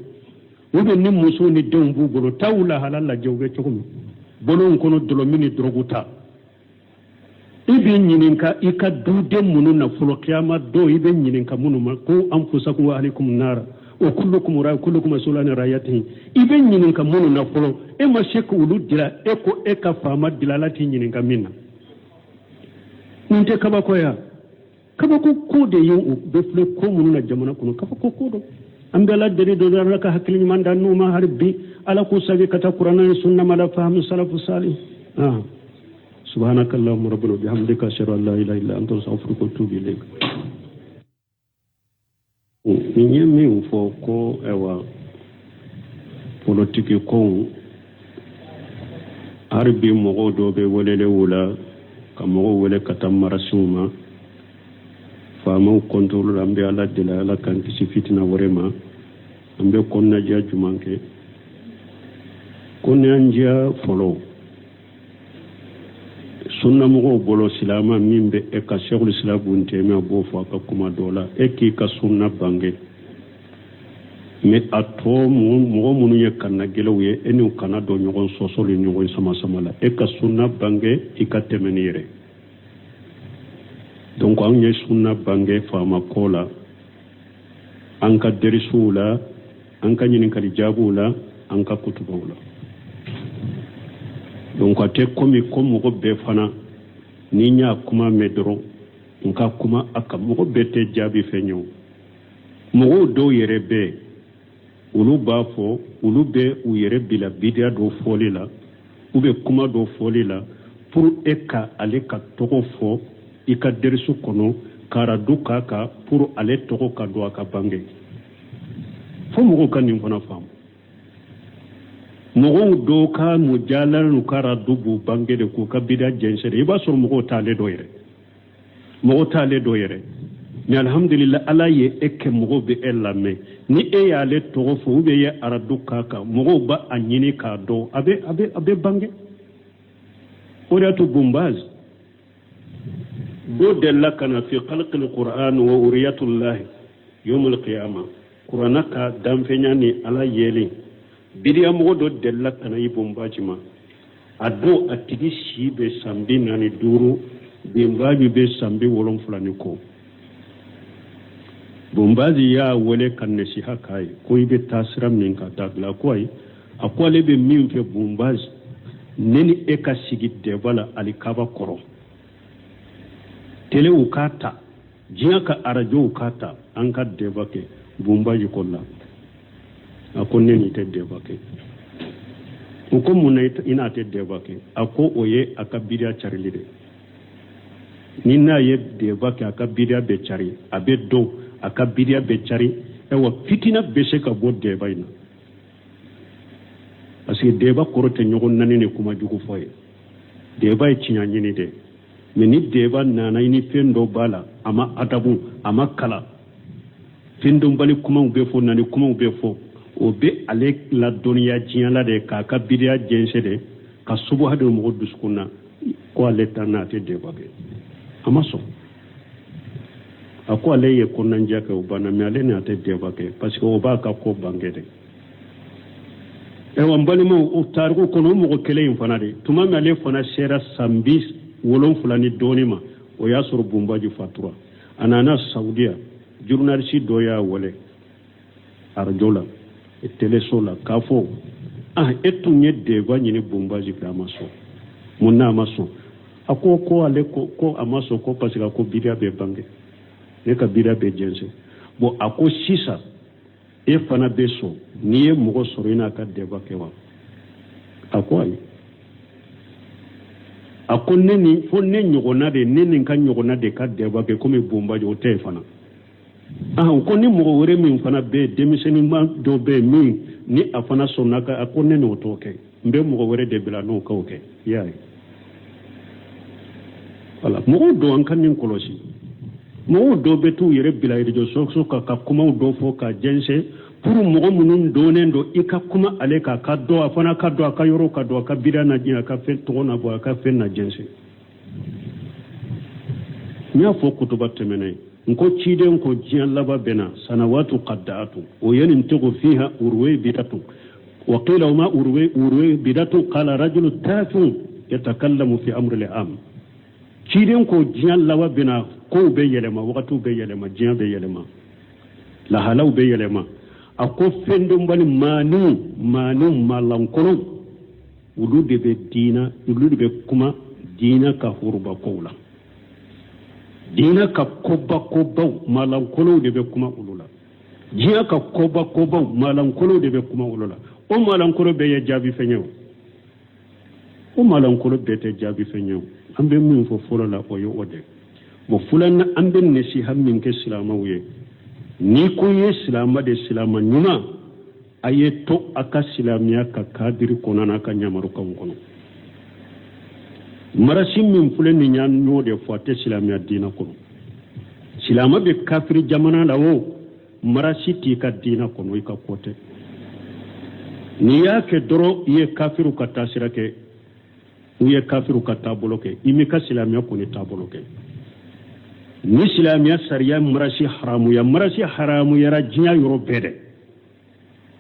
U bɛ ni musow ni denw b'u bolo, taa u lahala lajɛ, u bɛ cogo min bolonw kɔnɔ, dɔlɔmin ni dɔrɔgu ta. I bɛ ɲininka i ka duden minnu na fɔlɔ kiyama don, i bɛ ɲininka minnu ma ko anfusakum wa ahlikum nara wa kullukum ra kullukum mas'ulun an ra'iyatihi. I bɛ ɲininka minnu na fɔlɔ, e ma se k'olu dila, e ko e ka faama dila, Ala t'i ɲininka min na. Nin tɛ kabako ya? Kabako ko de ye. U bɛ filɛ ko minnu na jamana kɔnɔ, kabako ko don. An bɛ Ala deli don, Ala ka hakili ɲuman d'an n'u ma. Hali bi Ala k'u sagi ka taa Kuranɛ ni sunna ma la fahamu salafu sali. Ah, subhanaka allahumma rabbana bihamdika, ashhadu an la ilaha illa anta, astaghfiruka wa atubu ilayk. Nin ye min fɔ ko ayiwa, politiki kow, hali bi mɔgɔw dɔw bɛ welele u la ka mɔgɔw wele ka taa marasiw ma faamaw kɔntɔrɔ la. An bɛ Ala deli, Ala k'an kisi fitina wɛrɛ ma. An bɛ kɔnɔnajɛya jumɛn kɛ? Kɔnɔnajɛya fɔlɔ sunnamɔgɔw bolo, silama min bɛ e ka Sɛkul Islam Bun Tɛmiya b'o fɔ a ka kuma dɔ la, e k'i ka sunna bange, mais a tɔ mɔgɔ minnu ye kannagɛlɛw ye, e n'u kana don ɲɔgɔn sɔsɔ ni ɲɔgɔn sama-sama la. E ka sunna bange, i ka tɛmɛ ni yɛrɛ. Donc anw ye sunna bange faama ko la, an ka derisiw la, an ka ɲininkali jaabiw la, an ka kutubaw la. Donc a tɛ komi ko mɔgɔ bɛɛ fana ni n y'a kuma mɛn dɔrɔn n ka kuma a kan. Mɔgɔ bɛɛ tɛ jaabi fɛn ye o. Mɔgɔw dɔw yɛrɛ bɛ, olu b'a fɔ, olu bɛ u yɛrɛ bila bidiya dɔ fɔli la u bɛ kuma dɔ fɔli la pour e ka ale ka tɔgɔ fɔ i ka derisu kɔnɔ, ka radu k'a kan pour ale tɔgɔ ka don a ka bange. Fo mɔgɔw ka nin fana faamu. Mɔgɔw dɔw ka mujala n'u ka radu b'u bange de k'u ka bidiya jɛnsɛn. I b'a sɔrɔ mɔgɔw t'ale dɔ yɛrɛ, mɔgɔ t'ale dɔ yɛrɛ, mais alhamdulillah, Ala ye e kɛ mɔgɔw bɛ e lamɛn. Ni e y'ale tɔgɔ fɔ ou bien e ye aradu k'a kan, mɔgɔw b'a a ɲini k'a dɔn, a bɛ bange. O de y'a to Bonbaz dɔ delila ka na fi khalqil Qur'an wa uriyatullahi yawmal qiyama, Kurana ka danfɛnya ni Ala yelen. Bidiyamɔgɔ dɔ delila ka na i Bonbaji ma. A don, a tigi si bɛ san 45, Bonbaji bɛ san 70 ni kɔ. Bonbazi y'a wele ka nasiha k'a ye ko i bɛ taa sira min ka dabila. Ko ayi. A ko ale bɛ min fɛ Bunbaz, ne ni e ka sigi débat la alikaba kɔrɔ, telew k'a ta, diɲɛ ka arajow k'a ta, an ka débat kɛ. Bunbaz ko la, a ko ne n'i tɛ débat kɛ. U ko mun na i n'a tɛ débat kɛ? A ko o ye a ka bidiya carili de. Ni n'a ye débat kɛ, a ka bidiya bɛ cari, a bɛ dɔn, a ka bidiya bɛ cari. Ayiwa, fitina bɛ se ka bɔ débat in na, parce que débat kɔrɔ tɛ ɲɔgɔn nani ni kuma jugu fɔ ye. Débat ye tiɲɛ ɲini de. Mais ni débat nana i ni fɛn dɔ b'a la, a ma adabu, a ma kalan, fɛn dɔnbali kumaw bɛ fɔ, nani kumaw bɛ fɔ, o bɛ ale ladɔnniya diɲɛ la de, k'a ka bidiya jɛnsɛn de, ka subuha don mɔgɔ dusukun na ko ale ta n'a tɛ débat kɛ. A ma sɔn. A ko ale ye kɔnɔnajɛ kɛ, o banna, mais ale ni a tɛ débat kɛ, parce que o b'a ka ko bange de. Ayiwa, n balimaw, o tariku kɔnɔ, o mɔgɔ kelen in fana de, tuma min ale fana sera san 70 ni dɔɔni ma, o y'a sɔrɔ Bunbaji fatura. A nana Saudiya, journaliste dɔ y'a wele arajo la, teleso la, k'a fɔ: ah, e tun ye débat ɲini Bunbaji fɛ, a ma sɔn, mun na a ma sɔn? A ko ko ale ko ko a ma sɔn ko parce que a ko bidiya bɛ bange, ne ka bidiya bɛ jɛnsɛn. Bon, a ko sisan e fana bɛ sɔn n'i ye mɔgɔ sɔrɔ i n'a ka débat kɛ wa? A ko ayi. A ko ne ni fo ne ɲɔgɔnna de, ne ni n ka ɲɔgɔnna de ka débat kɛ komi Bunbaji, o tɛ yen fana. Ah, ko ni mɔgɔ wɛrɛ min fana bɛ yen, denmisɛnninma dɔ bɛ yen min ni a fana sɔnna ka, a ko ne n'o t'o kɛ, n bɛ mɔgɔ wɛrɛ de bila n'o k'o kɛ. I y'a ye, wala mɔgɔw dɔ, an ka nin kɔlɔsi, mɔgɔw dɔ bɛ t'u yɛrɛ bila réseaux sociaux kan ka kumaw dɔ fɔ ka jɛnsɛn pour mɔgɔ minnu dɔnnen don, i ka kuma ale kan, ka dɔn, a fana ka dɔn, a ka yɔrɔ ka dɔn, a ka bida na diɲɛ, a ka fɛn tɔgɔ na bɔ, a ka fɛn na jɛnsɛn. N y'a fɔ kutuba tɛmɛnen n ko ciden ko diɲɛ laban bɛ na sanawatu qaddaatu o ye nin togo fiha uruwe bidatu wa qila ma uruwe uruwe bidatu qala rajulu tafun yatakallamu fi amri al-am. Ciden ko diɲɛ laban bɛ na, kow bɛ yɛlɛma, wagatiw bɛ yɛlɛma, diɲɛ bɛ yɛlɛma, lahalaw bɛ yɛlɛma. A ko fɛn dɔnbali maaniw, maaniw maalankolon, olu de bɛ diina, olu de bɛ kuma diina ka horoba kow la, diina ka koba kobaw, maalankolonw de bɛ kuma olu la. Diɲɛ ka koba kobaw, maalankolonw de bɛ kuma olu la. O maalankolon bɛɛ ye jaabi fɛn ye o, o maalankolon bɛɛ tɛ jaabi fɛn ye o. An bɛ min fɔ fɔlɔ la, o ye o de. Bon, filanan, an bɛ nasiha min kɛ silamɛw ye, n'i ko i ye silamɛ de, silamɛ ɲuman, a ye to a ka silamɛya ka kadiri kɔnɔ n'a ka ɲamarukanw kɔnɔ. Marasi min filɛ nin y'an y'o de fɔ, a tɛ silamɛya diinɛ kɔnɔ. Silamɛ bɛ kafiri jamana la o, marasi t'i ka diinɛ kɔnɔ, i ka ko tɛ. N'i y'a kɛ dɔrɔn, i ye kafiriw ka taasira kɛ, u ye kafiriw ka taabolo kɛ, i m'i ka silamɛya kɔni taabolo kɛ. Ni silamɛya sariya marasi haramuya, marasi haramuyara diɲɛ yɔrɔ bɛɛ dɛ.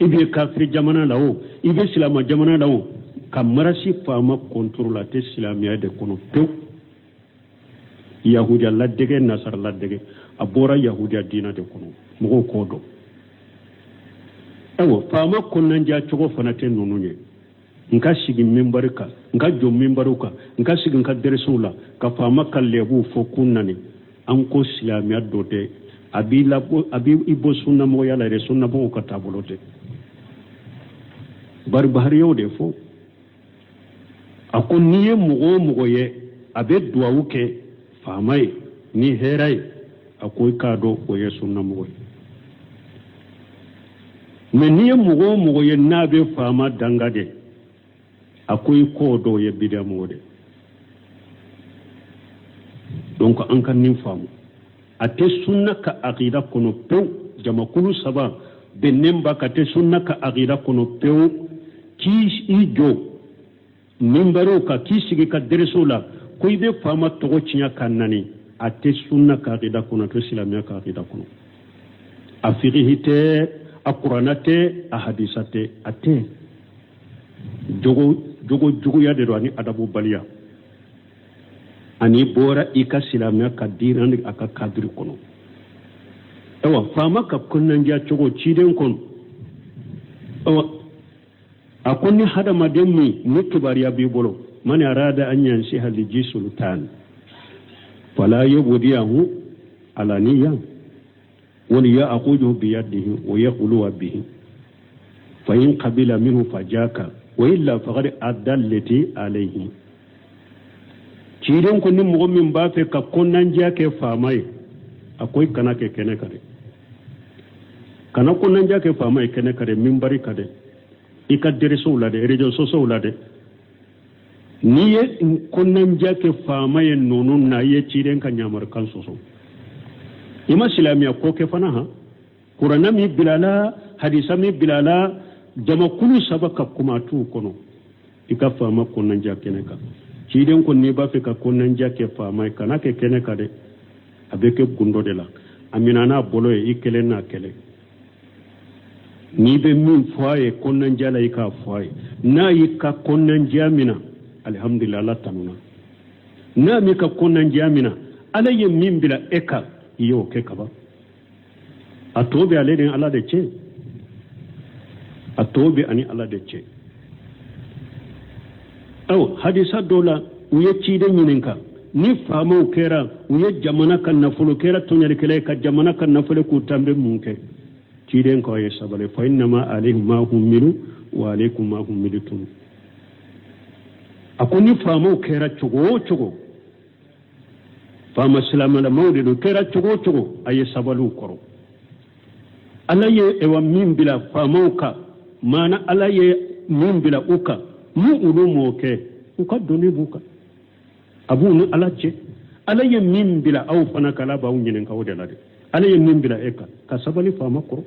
I bɛ kafiri jamana la o, i bɛ silamɛ jamana la o, ka marasi faama contre la, a tɛ silamɛya de kɔnɔ pewu. Yahudiya ladege, nasara ladege, a bɔra yahudiya diinɛ de kɔnɔ, mɔgɔw k'o dɔn. Ayiwa, faama kɔnɔnajɛ cogo fana tɛ ninnu ye. N ka sigi minbari kan, n ka jɔ minbariw kan, n ka sigi n ka dɛrɛsiw la ka faama ka lɛbuw fɔ kun nani, an ko silamɛya dɔ tɛ. A b'i labɔ, a b'i bɔ sunnamɔgɔya la yɛrɛ, sunnamɔgɔw ka taabolo tɛ. Bari Bahari y'o de fɔ, a ko n'i ye mɔgɔ o mɔgɔ ye a bɛ duwawu kɛ faama ye ni hɛrɛ ye, a ko i k'a dɔn o ye sunnamɔgɔ ye. Mais n'i ye mɔgɔ o mɔgɔ ye n'a bɛ faama danga de, a ko i k'o dɔn o ye bidiya mɔgɔ de. Donc an ka nin faamu, a tɛ sunna ka akida kɔnɔ pewu. Jamakulu saba bɛnnen ba ka tɛ sunna ka akida kɔnɔ pewu k'i i jɔ minbariw kan, k'i sigi ka dɛrɛsiw la ko i bɛ faama tɔgɔ tiɲɛ ka nani, a tɛ sunna ka akida kɔnɔ, a tɛ silamɛya ka akida kɔnɔ. A fikihi tɛ, a kuranna tɛ, a hadisa tɛ, a tɛ. Jogo jogo juguya de don ani adabubaliya, ani bɔra i ka silamɛya ka diinɛ ni a ka kadiri kɔnɔ. Ayiwa, faama ka kɔnɔnajɛ cogo ciden kɔnɔ, ayiwa. A ko ni hadamaden min ni kibaruya b'i bolo, man arada an yansiha lizi sultan fala yubdiyahu alaniya wali ya'khudhu biyadihi wa yaqulu bihi fa in qabila minhu fajaka wa illa faqad adda allati alayhi. Ciden ko ni mɔgɔ min b'a fɛ ka kɔnɔnandiya kɛ faama ye, a ko i kana kɛ kɛnɛ kan dɛ, kana kɔnɔnandiya kɛ faama ye kɛnɛ kan dɛ, minbari kan dɛ, i ka deresow la dɛ, réseaux sociaux la dɛ. N'i ye kɔnɔnandiya kɛ faama ye ninnu na, i ye ciden ka ɲamarikan sɔsɔ. I ma silamɛya ko kɛ fana. Han, kuranna min bilala, hadisa min bilala, jamakulu saba ka kuma t'u kɔnɔ. I ka faama kɔnɔnandiya kɛnɛ kan, ciden ko n'i b'a fɛ ka kɔnɔnandiya kɛ faama ye, kana kɛ kɛnɛ kan dɛ, a bɛ kɛ gundo de la. A minɛ n'a bolo ye, i kelen n'a kɛlɛ. N'i bɛ min fɔ a ye kɔnɔnandiya la, i k'a fɔ a ye. N'a y'i ka kɔnɔnandiya minɛ, alihamudulila, Ala tanuna. N'a m'i ka kɔnɔnandiya minɛ, Ala ye min bila e kan, i y'o kɛ kaban. A tɔ bɛ ale ni Ala de cɛ, a tɔ bɛ ani Ala de cɛ. Aw hadisa dɔ la, u ye ciden ɲininka ni faamaw kɛra, u ye jamana ka nafolo kɛra tɔɲɔlikɛla ye, ka jamana ka nafolo k'u ta, n bɛ mun kɛ? Ciden ko a ye sabali, fa innama alayhim ma hummilu wa alaykum ma hummiltum. A ko ni faamaw kɛra cogo o cogo, faama silamɛlamaw de don, kɛra cogo o cogo, a ye sabali u kɔrɔ. Ala ye ewa min bila faamaw kan, maana Ala ye min bila u kan, ni olu m'o kɛ, u ka doni b'u kan, a b'u ni Ala cɛ. Ala ye min bila aw fana kan, Ala b'aw ɲininka o de la dɛ. Ala ye min bila e kan, ka sabali faama kɔrɔ.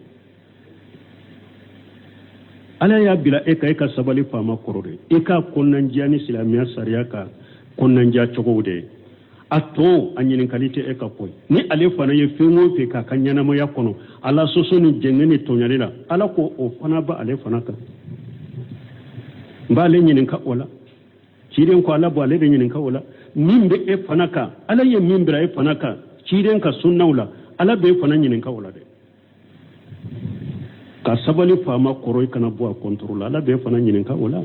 Ala y'a bila e kan, e ka sabali faama kɔrɔ de, i k'a kɔnɔnandiya ni silamɛya sariya ka kɔnɔnandiya cogow de ye. A tɔ, a ɲininkali tɛ e ka ko ye. Ni ale fana ye fɛn o fɛn k'a ka ɲɛnamaya kɔnɔ, Ala sɔsɔ ni jɛngɛ ni tɔɲɔli la, Ala ko o fana b'ale ale fana kan, n b'ale ɲininka o la. Ciden ko Ala b'ale de ɲininka o la. Min bɛ e fana kan, Ala ye min bila e fana kan ciden ka sunnaw la, Ala b'e fana ɲininka o la dɛ. Ka sabali faama kɔrɔ, i kana bɔ a kɔntoro la, Ala b'e fana ɲininka o la.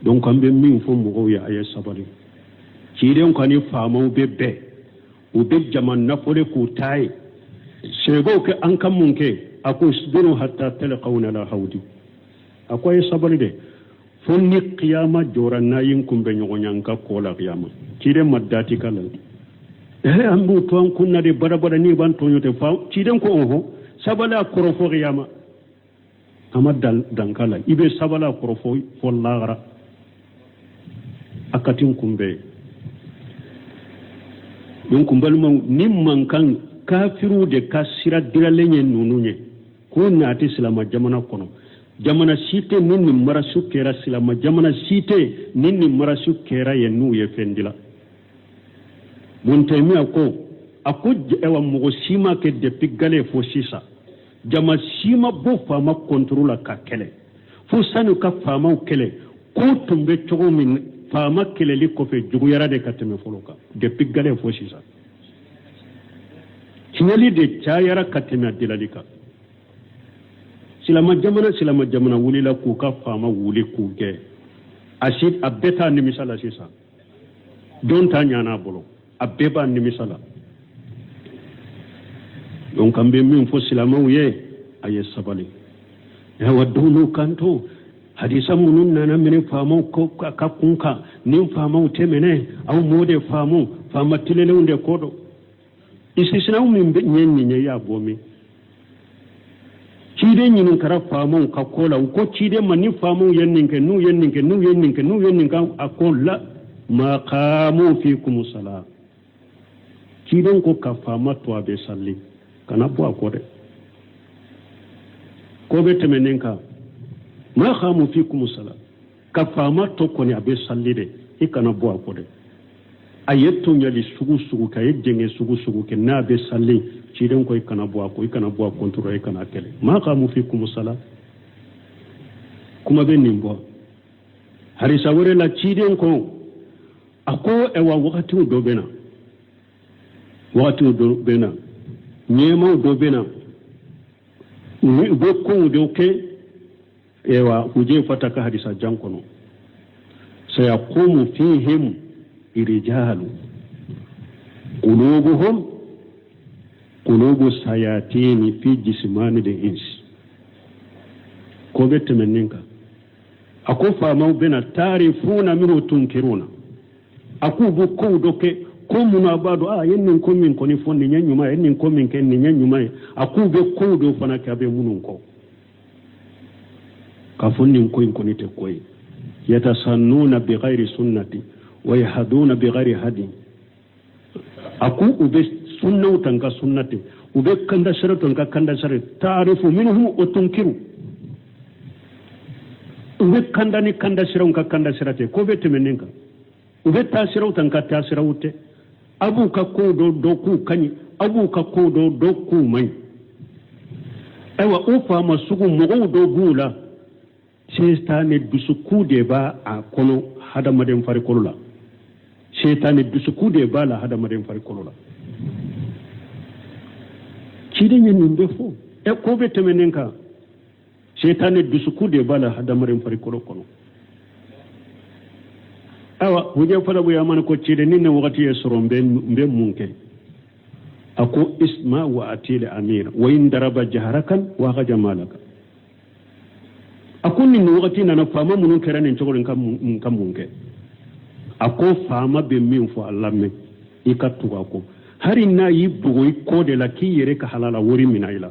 Donc an bɛ min fɔ mɔgɔw ye, a ye sabali. Ciden ko ni faamaw bɛ bɛn, u bɛ jama nafolo k'u ta ye, seebaw kɛ, an ka mun kɛ? A ko isbiru hatta talqawna ala hawdi. A ko a ye sabali dɛ, fo ni kiyama jɔra, n'a ye n kunbɛ ɲɔgɔn ya n ka kɔ la kiyama. Ciden ma dati k'a la. Ɛɛ, an b'u to an kun na de badabada, n'i b'an tɔɲɔ tɛ fa. Ciden ko ɔhɔn, sabali a kɔrɔ fo kiyama. A ma dan k'a la, i bɛ sabali a kɔrɔ fo lahara, a ka ti n kunbɛn. Donc n balimaw, ni mankan kafiriw de ka sira diralen ye ninnu ye k'u naati silama jamana kɔnɔ. Jamana si tɛ ni nin marasu kɛra, silama jamana si tɛ ni nin marasu kɛra yen n'u ye fɛn dila. Bun Taymiya ko, a ko ayiwa, mɔgɔ si ma kɛ depuis gale fo sisan, jama si ma bɔ faama kɔntoro la ka kɛlɛ fo sani ka faamaw kɛlɛ. Ko tun bɛ cogo min, faama kɛlɛli kɔfɛ juguyara de ka tɛmɛ fɔlɔ kan. Depuis gale fo sisan, tiɲɛli de cayara ka tɛmɛ a dilali kan. Silama jamana, silama jamana wulila k'u ka faama wuli k'u gɛn, a si a bɛɛ t'a nimisa la sisan. Don t'a ɲana a bolo, a bɛɛ b'a nimisa la. Donc an bɛ min fɔ silamɛw ye, a ye sabali. Ayiwa, dɔw kan to hadisa minnu nana minɛ faamaw ka kun kan, ni faamaw tɛ minɛ, aw m'o de faamu, faama tilenlenw de ko don. Istisinaw min bɛ ɲɛ nin ye, i y'a bɔ min? Ciden ɲininkara faamaw ka ko la. U ko ciden ma, ni faamaw ye nin kɛ, n'u ye nin kɛ, n'u ye nin kɛ, n'u ye nin kɛ, a ko la ma qamu fikum sala. Ciden ko ka faama to a bɛ sali, kana bɔ a kɔ dɛ, ko bɛ tɛmɛ nin kan. Ma qamu fikum sala, ka faama to kɔni a bɛ sali dɛ, i kana bɔ a kɔ dɛ. A ye tɔɲɔli sugu sugu kɛ, a ye jɛngɛ sugu sugu kɛ, n'a bɛ sali, ciden ko i kana bɔ a kɔ, i kana bɔ a kɔntoro, i kana kɛlɛ. Ma qamu fikum sala, kuma bɛ nin bɔ. Hadisa wɛrɛ la, ciden ko, a ko ɛwa, wagatiw dɔ bɛ na, wagatiw dɔ bɛ na, ɲɛmaw dɔ bɛ na, u bɛ kow dɔ kɛ. Ewa Hujefata ka hadisa jan kɔnɔ, sayaqumu fihim rijalu qulubuhum qulubu sayatini fi jismani de ins. Ko bɛ tɛmɛ nin kan, a ko faamaw bɛna taarifuna minhu tunkiruna, a k'u bɛ kow dɔ kɛ, ko minnu a b'a dɔn a ye nin ko min kɔni fɔ nin ye ɲuman ye, nin ko min kɛ nin ye ɲuman ye. A k'u bɛ kow dɔ fana kɛ a bɛ minnu kɔn k'a fɔ nin ko in kɔni tɛ ko ye. Yatasannuna bighairi sunnati wa yahduna bighairi hadi. A ko u bɛ sunnaw ta n ka sunna tɛ, u bɛ kanda sira ta n ka kanda sira. Taarifu minhum wa tunkiru, u bɛ kanda ni kanda siraw n ka kanda sira tɛ. Ko bɛ tɛmɛ nin kan, u bɛ taa siraw ta n ka taa siraw tɛ. A b'u ka kow dɔ dɔn k'u ka ɲi, a b'u ka kow dɔ dɔn k'u man ɲi. Ayiwa, o faama sugu mɔgɔw dɔ b'u la, setani dusukun de b'a a kɔnɔ hadamaden farikolo la, setani dusukun de b'a la hadamaden farikolo la. Ciden ye nin bɛɛ fɔ. Ɛ, ko bɛ tɛmɛ nin kan, setani dusukun de b'a la hadamaden farikolo kɔnɔ. Ayiwa, Hujefata bun Yamani ko ciden, ni nin wagati ye sɔrɔ, n bɛ mun kɛ? A ko isma wa atili amir wa in daraba jaharakan wa akaja malaka. A ko nin wagati nana, faama minnu kɛra nin cogo in ka mun kɛ? A ko faama bɛ min fɔ a lamɛn, i ka tugu a kɔ, hali n'a y'i bugɔ i kɔ de la k'i yɛrɛ ka halala wari minɛ i la,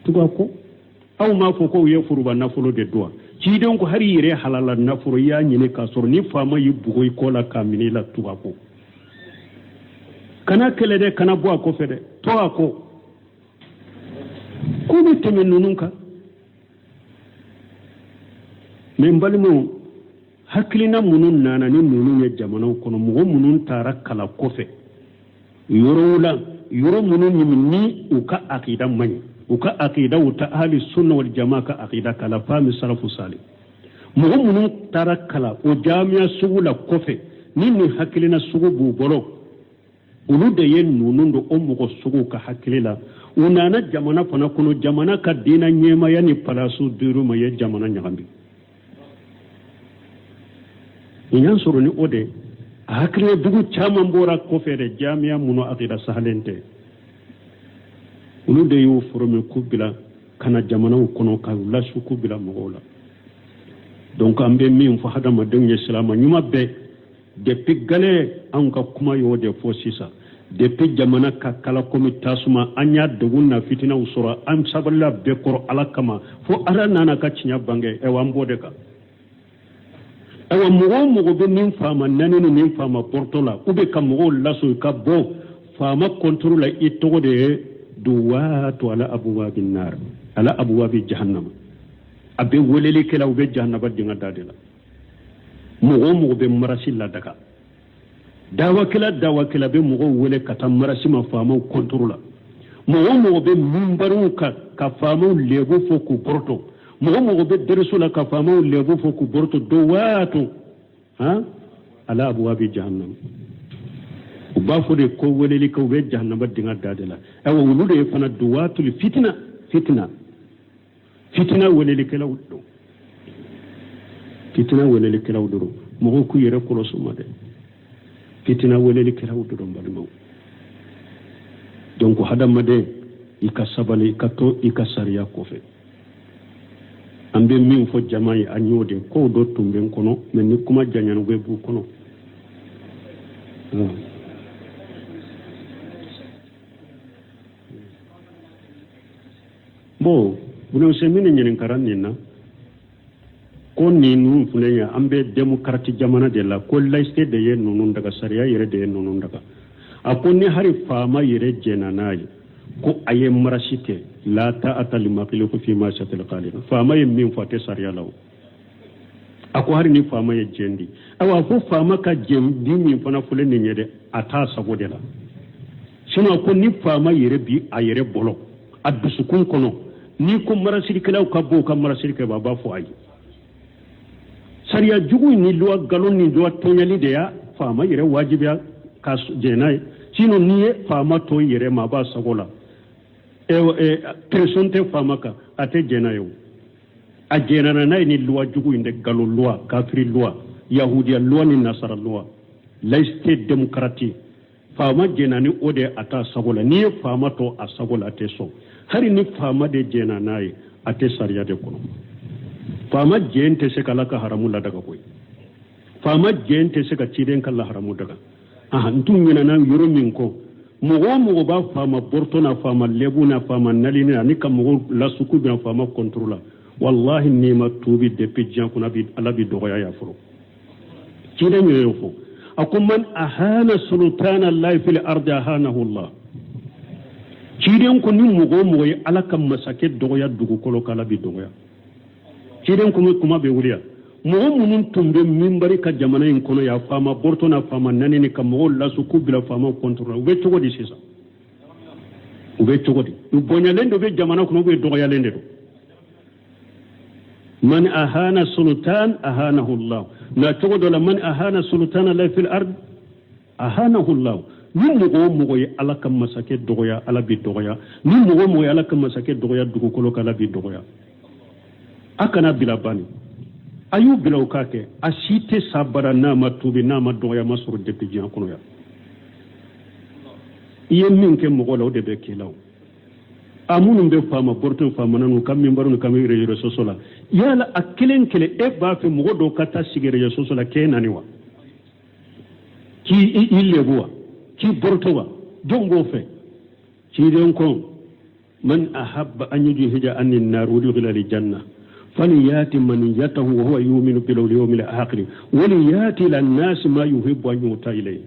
tugu a kɔ. Aw m'a fɔ ko u ye foroba nafolo de dun wa? Ciden ko hali i yɛrɛ halala nafolo i y'a ɲini k'a sɔrɔ, ni faama y'i bugɔ i kɔ la k'a minɛ i la, tugu a kɔ. Kana kɛlɛ dɛ, kana bɔ a kɔfɛ dɛ, to a kɔ. Ko bɛ tɛmɛ ninnu kan. Mɛ n balimaw, hakilina minnu nana ni ninnu ye jamanaw kɔnɔ, mɔgɔ minnu taara kalan kɔfɛ yɔrɔw la, yɔrɔ minnu ni u ka akida man ɲi, u ka akida u ta ahli sunna wal jama ka akida kala fahmi salafu salih, mɔgɔ minnu taara kalan o jamiya sugu la kɔfɛ, ni nin hakilina sugu b'u bolo, olu de ye ninnu don o mɔgɔ suguw ka hakili la. U nana jamana fana kɔnɔ, jamana ka diinɛ ɲɛmaya ni palasu dir'u ma, ye jamana ɲagami. Nin y'an sɔrɔ ni o de a hakilina jugu caman bɔra kɔfɛ de, jamiya minnu akida sahalen tɛ, olu de y'u forome k'u bila ka na jamanaw kɔnɔ ka lasu k'u bila mɔgɔw la. Donc an bɛ min fɔ hadamadenw ye, silama ɲuman bɛɛ, depuis gale anw ka kuma y'o de fɔ sisan, depuis jamana ka kala komi tasuma, an y'a degun na fitinaw sɔrɔ, an sabalila bɛɛ kɔrɔ Ala kama, fo Ala nana ka tiɲɛ bange. Ayiwa, an b'o de kan. Ayiwa, mɔgɔ o mɔgɔ bɛ nin faama nani ni nin faama bɔrɔtɔ la, u bɛ ka mɔgɔw laso ka bɔ faama kɔntoro la, i tɔgɔ de ye duwatu ala abuwabi nar, ala abuwabi jahannama. A bɛ weleli kɛla, u bɛ jahannaba dingɛ da de la. Mɔgɔ o mɔgɔ bɛ marasi ladaga, dawakɛla dawakɛla bɛ mɔgɔw wele ka taa marasi ma faamaw kɔntoro la. Mɔgɔ o mɔgɔ bɛ minbariw kan ka faamaw lebu fɔ k'u bɔrɔtɔ, mɔgɔ o mɔgɔ bɛ deriso la ka faamaw lebu fɔ k'u bɔrɔtɔ, duwatu han ala abuwabi jahannama. U b'a fɔ de ko weleli kɛ, u bɛ jahannama dingɛ da de la. Ayiwa, olu de ye fana duwatul fitina, fitina fitina welelikɛlaw don, fitina welelikɛlaw don. Mɔgɔw k'u yɛrɛ kɔlɔsi ma dɛ, fitina welelikɛlaw don, balimaw. Donc hadamaden, i ka sabali, i ka to i ka sariya kɔfɛ. An bɛ min fɔ jama ye, an y'o de kow dɔ tun bɛ n kɔnɔ, mɛ ni kuma janyana, u bɛ b'u kɔnɔ. Bon, Bunu Usaymin ɲininkara nin na ko ninnu filɛ ye, an bɛ démocratie jamana de la, ko laïcité de ye ninnu daga, sariya yɛrɛ de ye ninnu daga. A ko ni hali faama yɛrɛ jɛnna n'a ye ko a ye marasi kɛ, la ta'ata li makhluqin fi ma'siyatil khaliq, faama ye min fɔ a tɛ sariya la o. A ko hali ni faama ye jɛn di, ayiwa, a ko faama ka jɛn di min fana fɔlen nin ye dɛ, a t'a sago de la. Sinon ko ni faama yɛrɛ bi a yɛrɛ bolo a dusukun kɔnɔ, n'i ko marasirikɛlaw ka bɔ u ka marasiri kɛ, a b'a fɔ ayi. Sariya jugu ni loi galon ni loi tɔɲɛli de y'a faama yɛrɛ wajibiya ka jɛn n'a ye. Sinon n'i ye faama to i yɛrɛ ma, a b'a sago la, pression tɛ faama kan, a tɛ jɛn n'a ye o. A jɛnna n'a ye ni luwa jugu in de, nkalon luwa, kafiri luwa, yahudiya luwa ni nasara luwa, laïcité démocratique. Faama jɛnna ni o de, a t'a sago la. N'i ye faama to a sago la, a tɛ sɔn. Hali ni faama de jɛnna n'a ye, a tɛ sariya de kɔnɔ. Faama jɛn tɛ se ka Ala ka haramu ladaga koyi. Faama jɛn tɛ se ka ciden ka laharamu daga. Aha, n tun ɲinɛna yɔrɔ min kɔ, mɔgɔ o mɔgɔ b'a faama bɔrɔtɔ na, faama lɛbu na, faama nalini ani ka mɔgɔw lasuku bila faama kɔntoro la, walahi n'i ma tuubi depuis diɲɛ kɔnɔ, Ala b'i dɔgɔya yan fɔlɔ. Ciden yɛrɛ y'o fɔ, a ko man ahana sultana Allahi fil ardi ahanahu Allah. Ciden ko ni mɔgɔ o mɔgɔ ye Ala ka masakɛ dɔgɔya dugukolo kan, Ala b'i dɔgɔya. Ciden kuma bɛ wuli yan. Mɔgɔ minnu tun bɛ minbari ka jamana in kɔnɔ yan, faama bɔrɔtɔ na, faama nani ka mɔgɔw lasu k'u bila faama kɔntoro la, u bɛ cogo di sisan? U bɛ cogo di? U bonyalen de bɛ jamana kɔnɔ, u bɛ dɔgɔyalen de don. Man ahana sultan ahanahu Allah. Na cogo dɔ la, man ahana sultan Allah fil ard ahanahu Allah. Ni mɔgɔ o mɔgɔ ye Ala ka masakɛ dɔgɔya, Ala b'i dɔgɔya. Ni mɔgɔ o mɔgɔ ye Ala ka masakɛ dɔgɔya dugukolo kan, Ala b'i dɔgɔya. A kana bila bani, a y'u bila u k'a kɛ. A si tɛ sa bara n'a ma tuubi, n'a ma dɔgɔya ma sɔrɔ depuis diɲɛ kɔnɔ yan. I ye min kɛ mɔgɔ la, o de bɛ k'i la. O a minnu bɛ faama bɔrɔtɔ, faama n'u ka minbaru n'u ka réseaux sociaux la, yala a kelen kelen, e b'a fɛ mɔgɔ dɔw ka taa sigi réseaux sociaux la k'e nani wa, k'i i lebu wa, k'i bɔrɔtɔ wa? Jɔn b'o fɛ? Ciden ko man ahabba an yujhija ani nar wudkhila aljanna faliyati maniyatahu wa huwa yuminu bil yawmil akhir waliyati ila nasi ma yuhibbu an yuta ilayhi.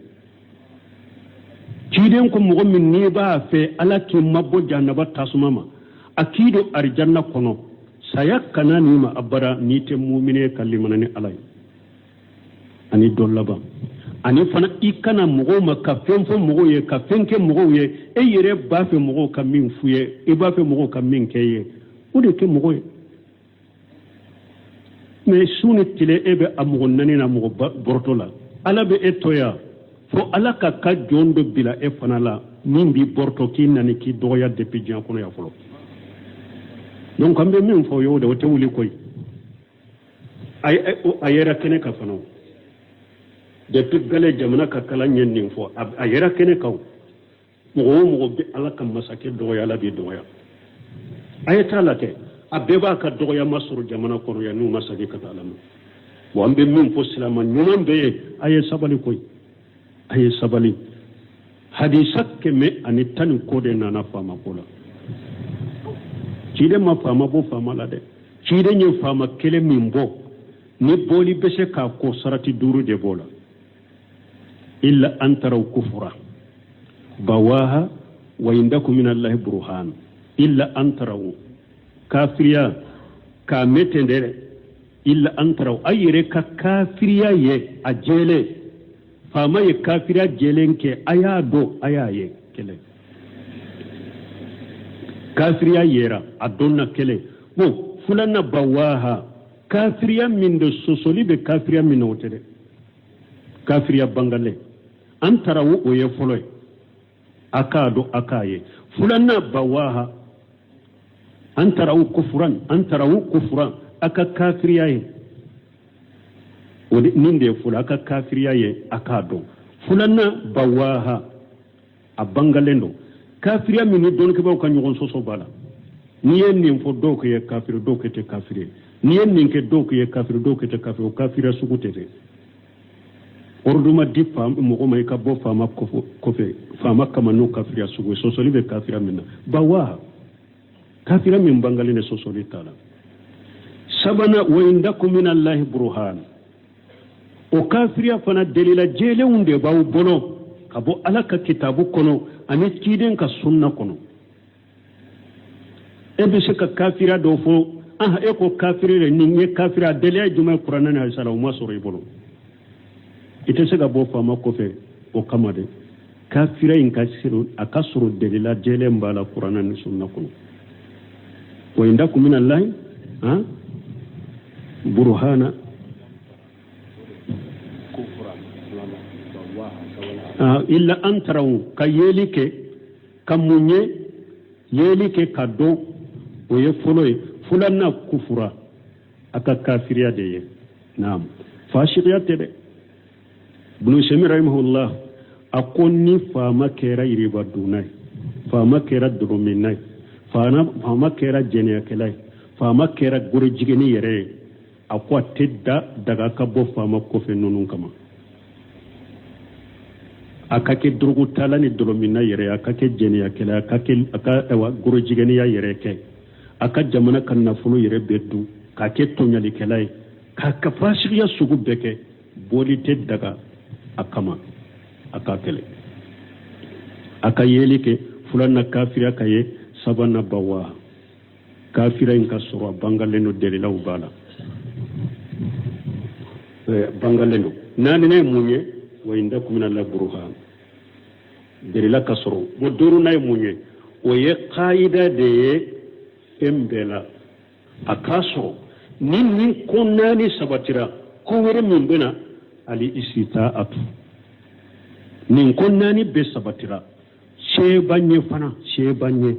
Ciden ko mɔgɔ min n'i b'a fɛ Ala k'i mabɔ jahanaba tasuma ma, a k'i don arijanna kɔnɔ, saya kana n'i ma abada n'i tɛ mumine ka limana ni Ala ye ani don laban. Ani fana i kana mɔgɔw ma ka fɛn fɔ mɔgɔw ye, ka fɛn kɛ mɔgɔw ye, e yɛrɛ b'a fɛ mɔgɔw ka min f'u ye, i b'a fɛ mɔgɔw ka min kɛ ye, o de kɛ mɔgɔ ye. Mais su ni tile e bɛ a mɔgɔ nani na, mɔgɔ bɔrɔtɔ la, Ala bɛ e to yan fo Ala ka jɔn dɔ bila e fana la min b'i bɔrɔtɔ, k'i nani, k'i dɔgɔya depuis diɲɛ kɔnɔ yan fɔlɔ. Donc an bɛ min fɔ o y'o de, o tɛ wuli koyi. A yɛrɛ kɛnɛ kan fana, depuis gale jamana ka kalan ye nin fɔ, a yɛrɛ kɛnɛ kan. Mɔgɔ o mɔgɔ bɛ Ala ka masakɛ dɔgɔya, Ala b'i dɔgɔya. A ye t'a la kɛ, a bɛɛ b'a ka dɔgɔyama sɔrɔ jamana kɔnɔ yan n'u ma segin ka taa Ala ma. Bon, an bɛ min fɔ silama ɲuman bɛɛ ye, a ye sabali koyi, a ye sabali. Hadisa 110 ni kɔ de nana faama ko la. Ciden ma faama bɔ faama la dɛ. Ciden ye faama kelen min bɔ, ni bɔli bɛ se k'a ko, sarati duuru de b'o la. Illa an taraw kufura bawaha wa indakum min Allahi burhan. Illa an taraw kafiriya k'a mɛn ten dɛ. Illa an taraw, a yɛrɛ ka kafiriya ye a jɛlen. Faama ye kafiriya jɛlen kɛ, a y'a dɔn, a y'a ye kelen. Kafiriya yera a dɔnna kelen. Bon, filanan bawaha, kafiriya min de sosoli bɛ kafiriya min na, o tɛ dɛ, kafiriya bangalen. An taraw, o ye fɔlɔ ye, a k'a dɔn, a k'a ye. Filanan bawaha, an taraw kufuran, an taraw kufuran, a ka kafiriya ye o de, nin de ye fɔlɔ, a ka kafiriya ye a k'a dɔn. Filanan bawaha, a bangalen don. Kafiriya min ni dɔnnikɛbaaw ka ɲɔgɔn sɔsɔ b'a la, n'i ye nin fɔ dɔw k'i ye kafiri, dɔw k'i tɛ kafiri ye. N'i ye nin kɛ, dɔw k'i ye kafiri, dɔw k'i tɛ kafiri. O kafiriya sugu tɛ dɛ. Ordre ma di mɔgɔ ma i ka bɔ faama kɔfɛ, faama kama, n'o kafiriya sugu ye. Sɔsɔli bɛ kafiriya min na, bawaha, kafiriya min bangalen de, sɔsɔli t'a la. Sabanan, wa indakum min Allahi burhan. O kafiriya fana, delila jɛlenw de b'aw bolo ka bɔ Ala ka kitabu kɔnɔ ani ciden ka sunna kɔnɔ. E bɛ se ka kafiriya dɔw fɔ, ah, e ko kafiri de, nin ye kafiri, a deliya ye jumɛn ye kuranɛ ni hadisa la? O ma sɔrɔ i bolo, i tɛ se ka bɔ faama kɔfɛ o kama dɛ. Kafiriya in ka sɔrɔ, a ka sɔrɔ delila jɛlen b'a la kuranɛ ni sunna kɔnɔ. Wa indakum min Allahi burhana. Illa an taraw, ka yeli kɛ, ka mun ye yeli kɛ ka dɔn, o ye fɔlɔ ye. Filanan kufura. A ka kafiriya de ye. Naam, fasikiya tɛ dɛ. Bunu Usaymin rahimahullah a ko ni faama kɛra yiriba dunna ye, faama kɛra dɔlɔminna ye, faama kɛra jɛnɛyakɛla ye, faama kɛra gorojigɛni yɛrɛ ye, a ko a tɛ da daga ka bɔ faama kɔfɛ ninnu kama. A ka kɛ dorogutala ni dɔlɔminna yɛrɛ ye, a ka kɛ jɛnɛyakɛla ye, a ka kɛ a ka ayiwa gorojigɛniya yɛrɛ kɛ, a ka jamana ka nafolo yɛrɛ bɛɛ dun, k'a kɛ tɔɲalikɛla ye, k'a ka fasikiya sugu bɛɛ kɛ, bɔli tɛ daga a kama a ka kɛlɛ. A ka yeli kɛ fulan na kafiriya ka ye, saban na bawa kafira in ka sɔrɔ a bangalen don, dalilaw b'a la, bangalen don. Naaninan ye mun ye? Wa indakum minallahi burhan, dalila ka sɔrɔ. Bon, duurunan ye mun ye? O ye kayida de ye fɛn bɛɛ la. A k'a sɔrɔ ni nin ko naani sabatira, ko wɛrɛ min bɛ na, ali isitaatu. Nin ko naani bɛɛ sabatira, se b'an ye fana, se b'an ye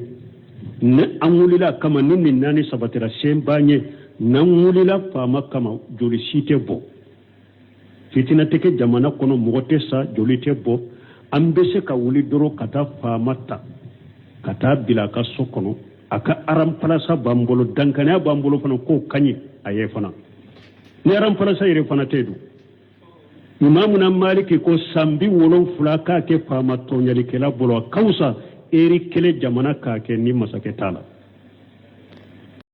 ni an wulila a kama. Ni nin naani sabatira, se b'an ye n'an wulila faama kama, joli si tɛ bɔ, fitina tɛ kɛ jamana kɔnɔ, mɔgɔ tɛ sa, joli tɛ bɔ. An bɛ se ka wuli dɔrɔn ka taa faama ta ka taa bila a ka so kɔnɔ, a ka aranpalasa b'an bolo, dankaniya b'an bolo fana k'o ka ɲi a ye fana. Ni aranpalasa yɛrɛ fana tɛ dun, Imamuna Maliki ko san 70 k'a kɛ faama tɔɲalikɛla bolo, a ka fisa eri kelen jamana k'a kɛ ni masakɛ t'a la.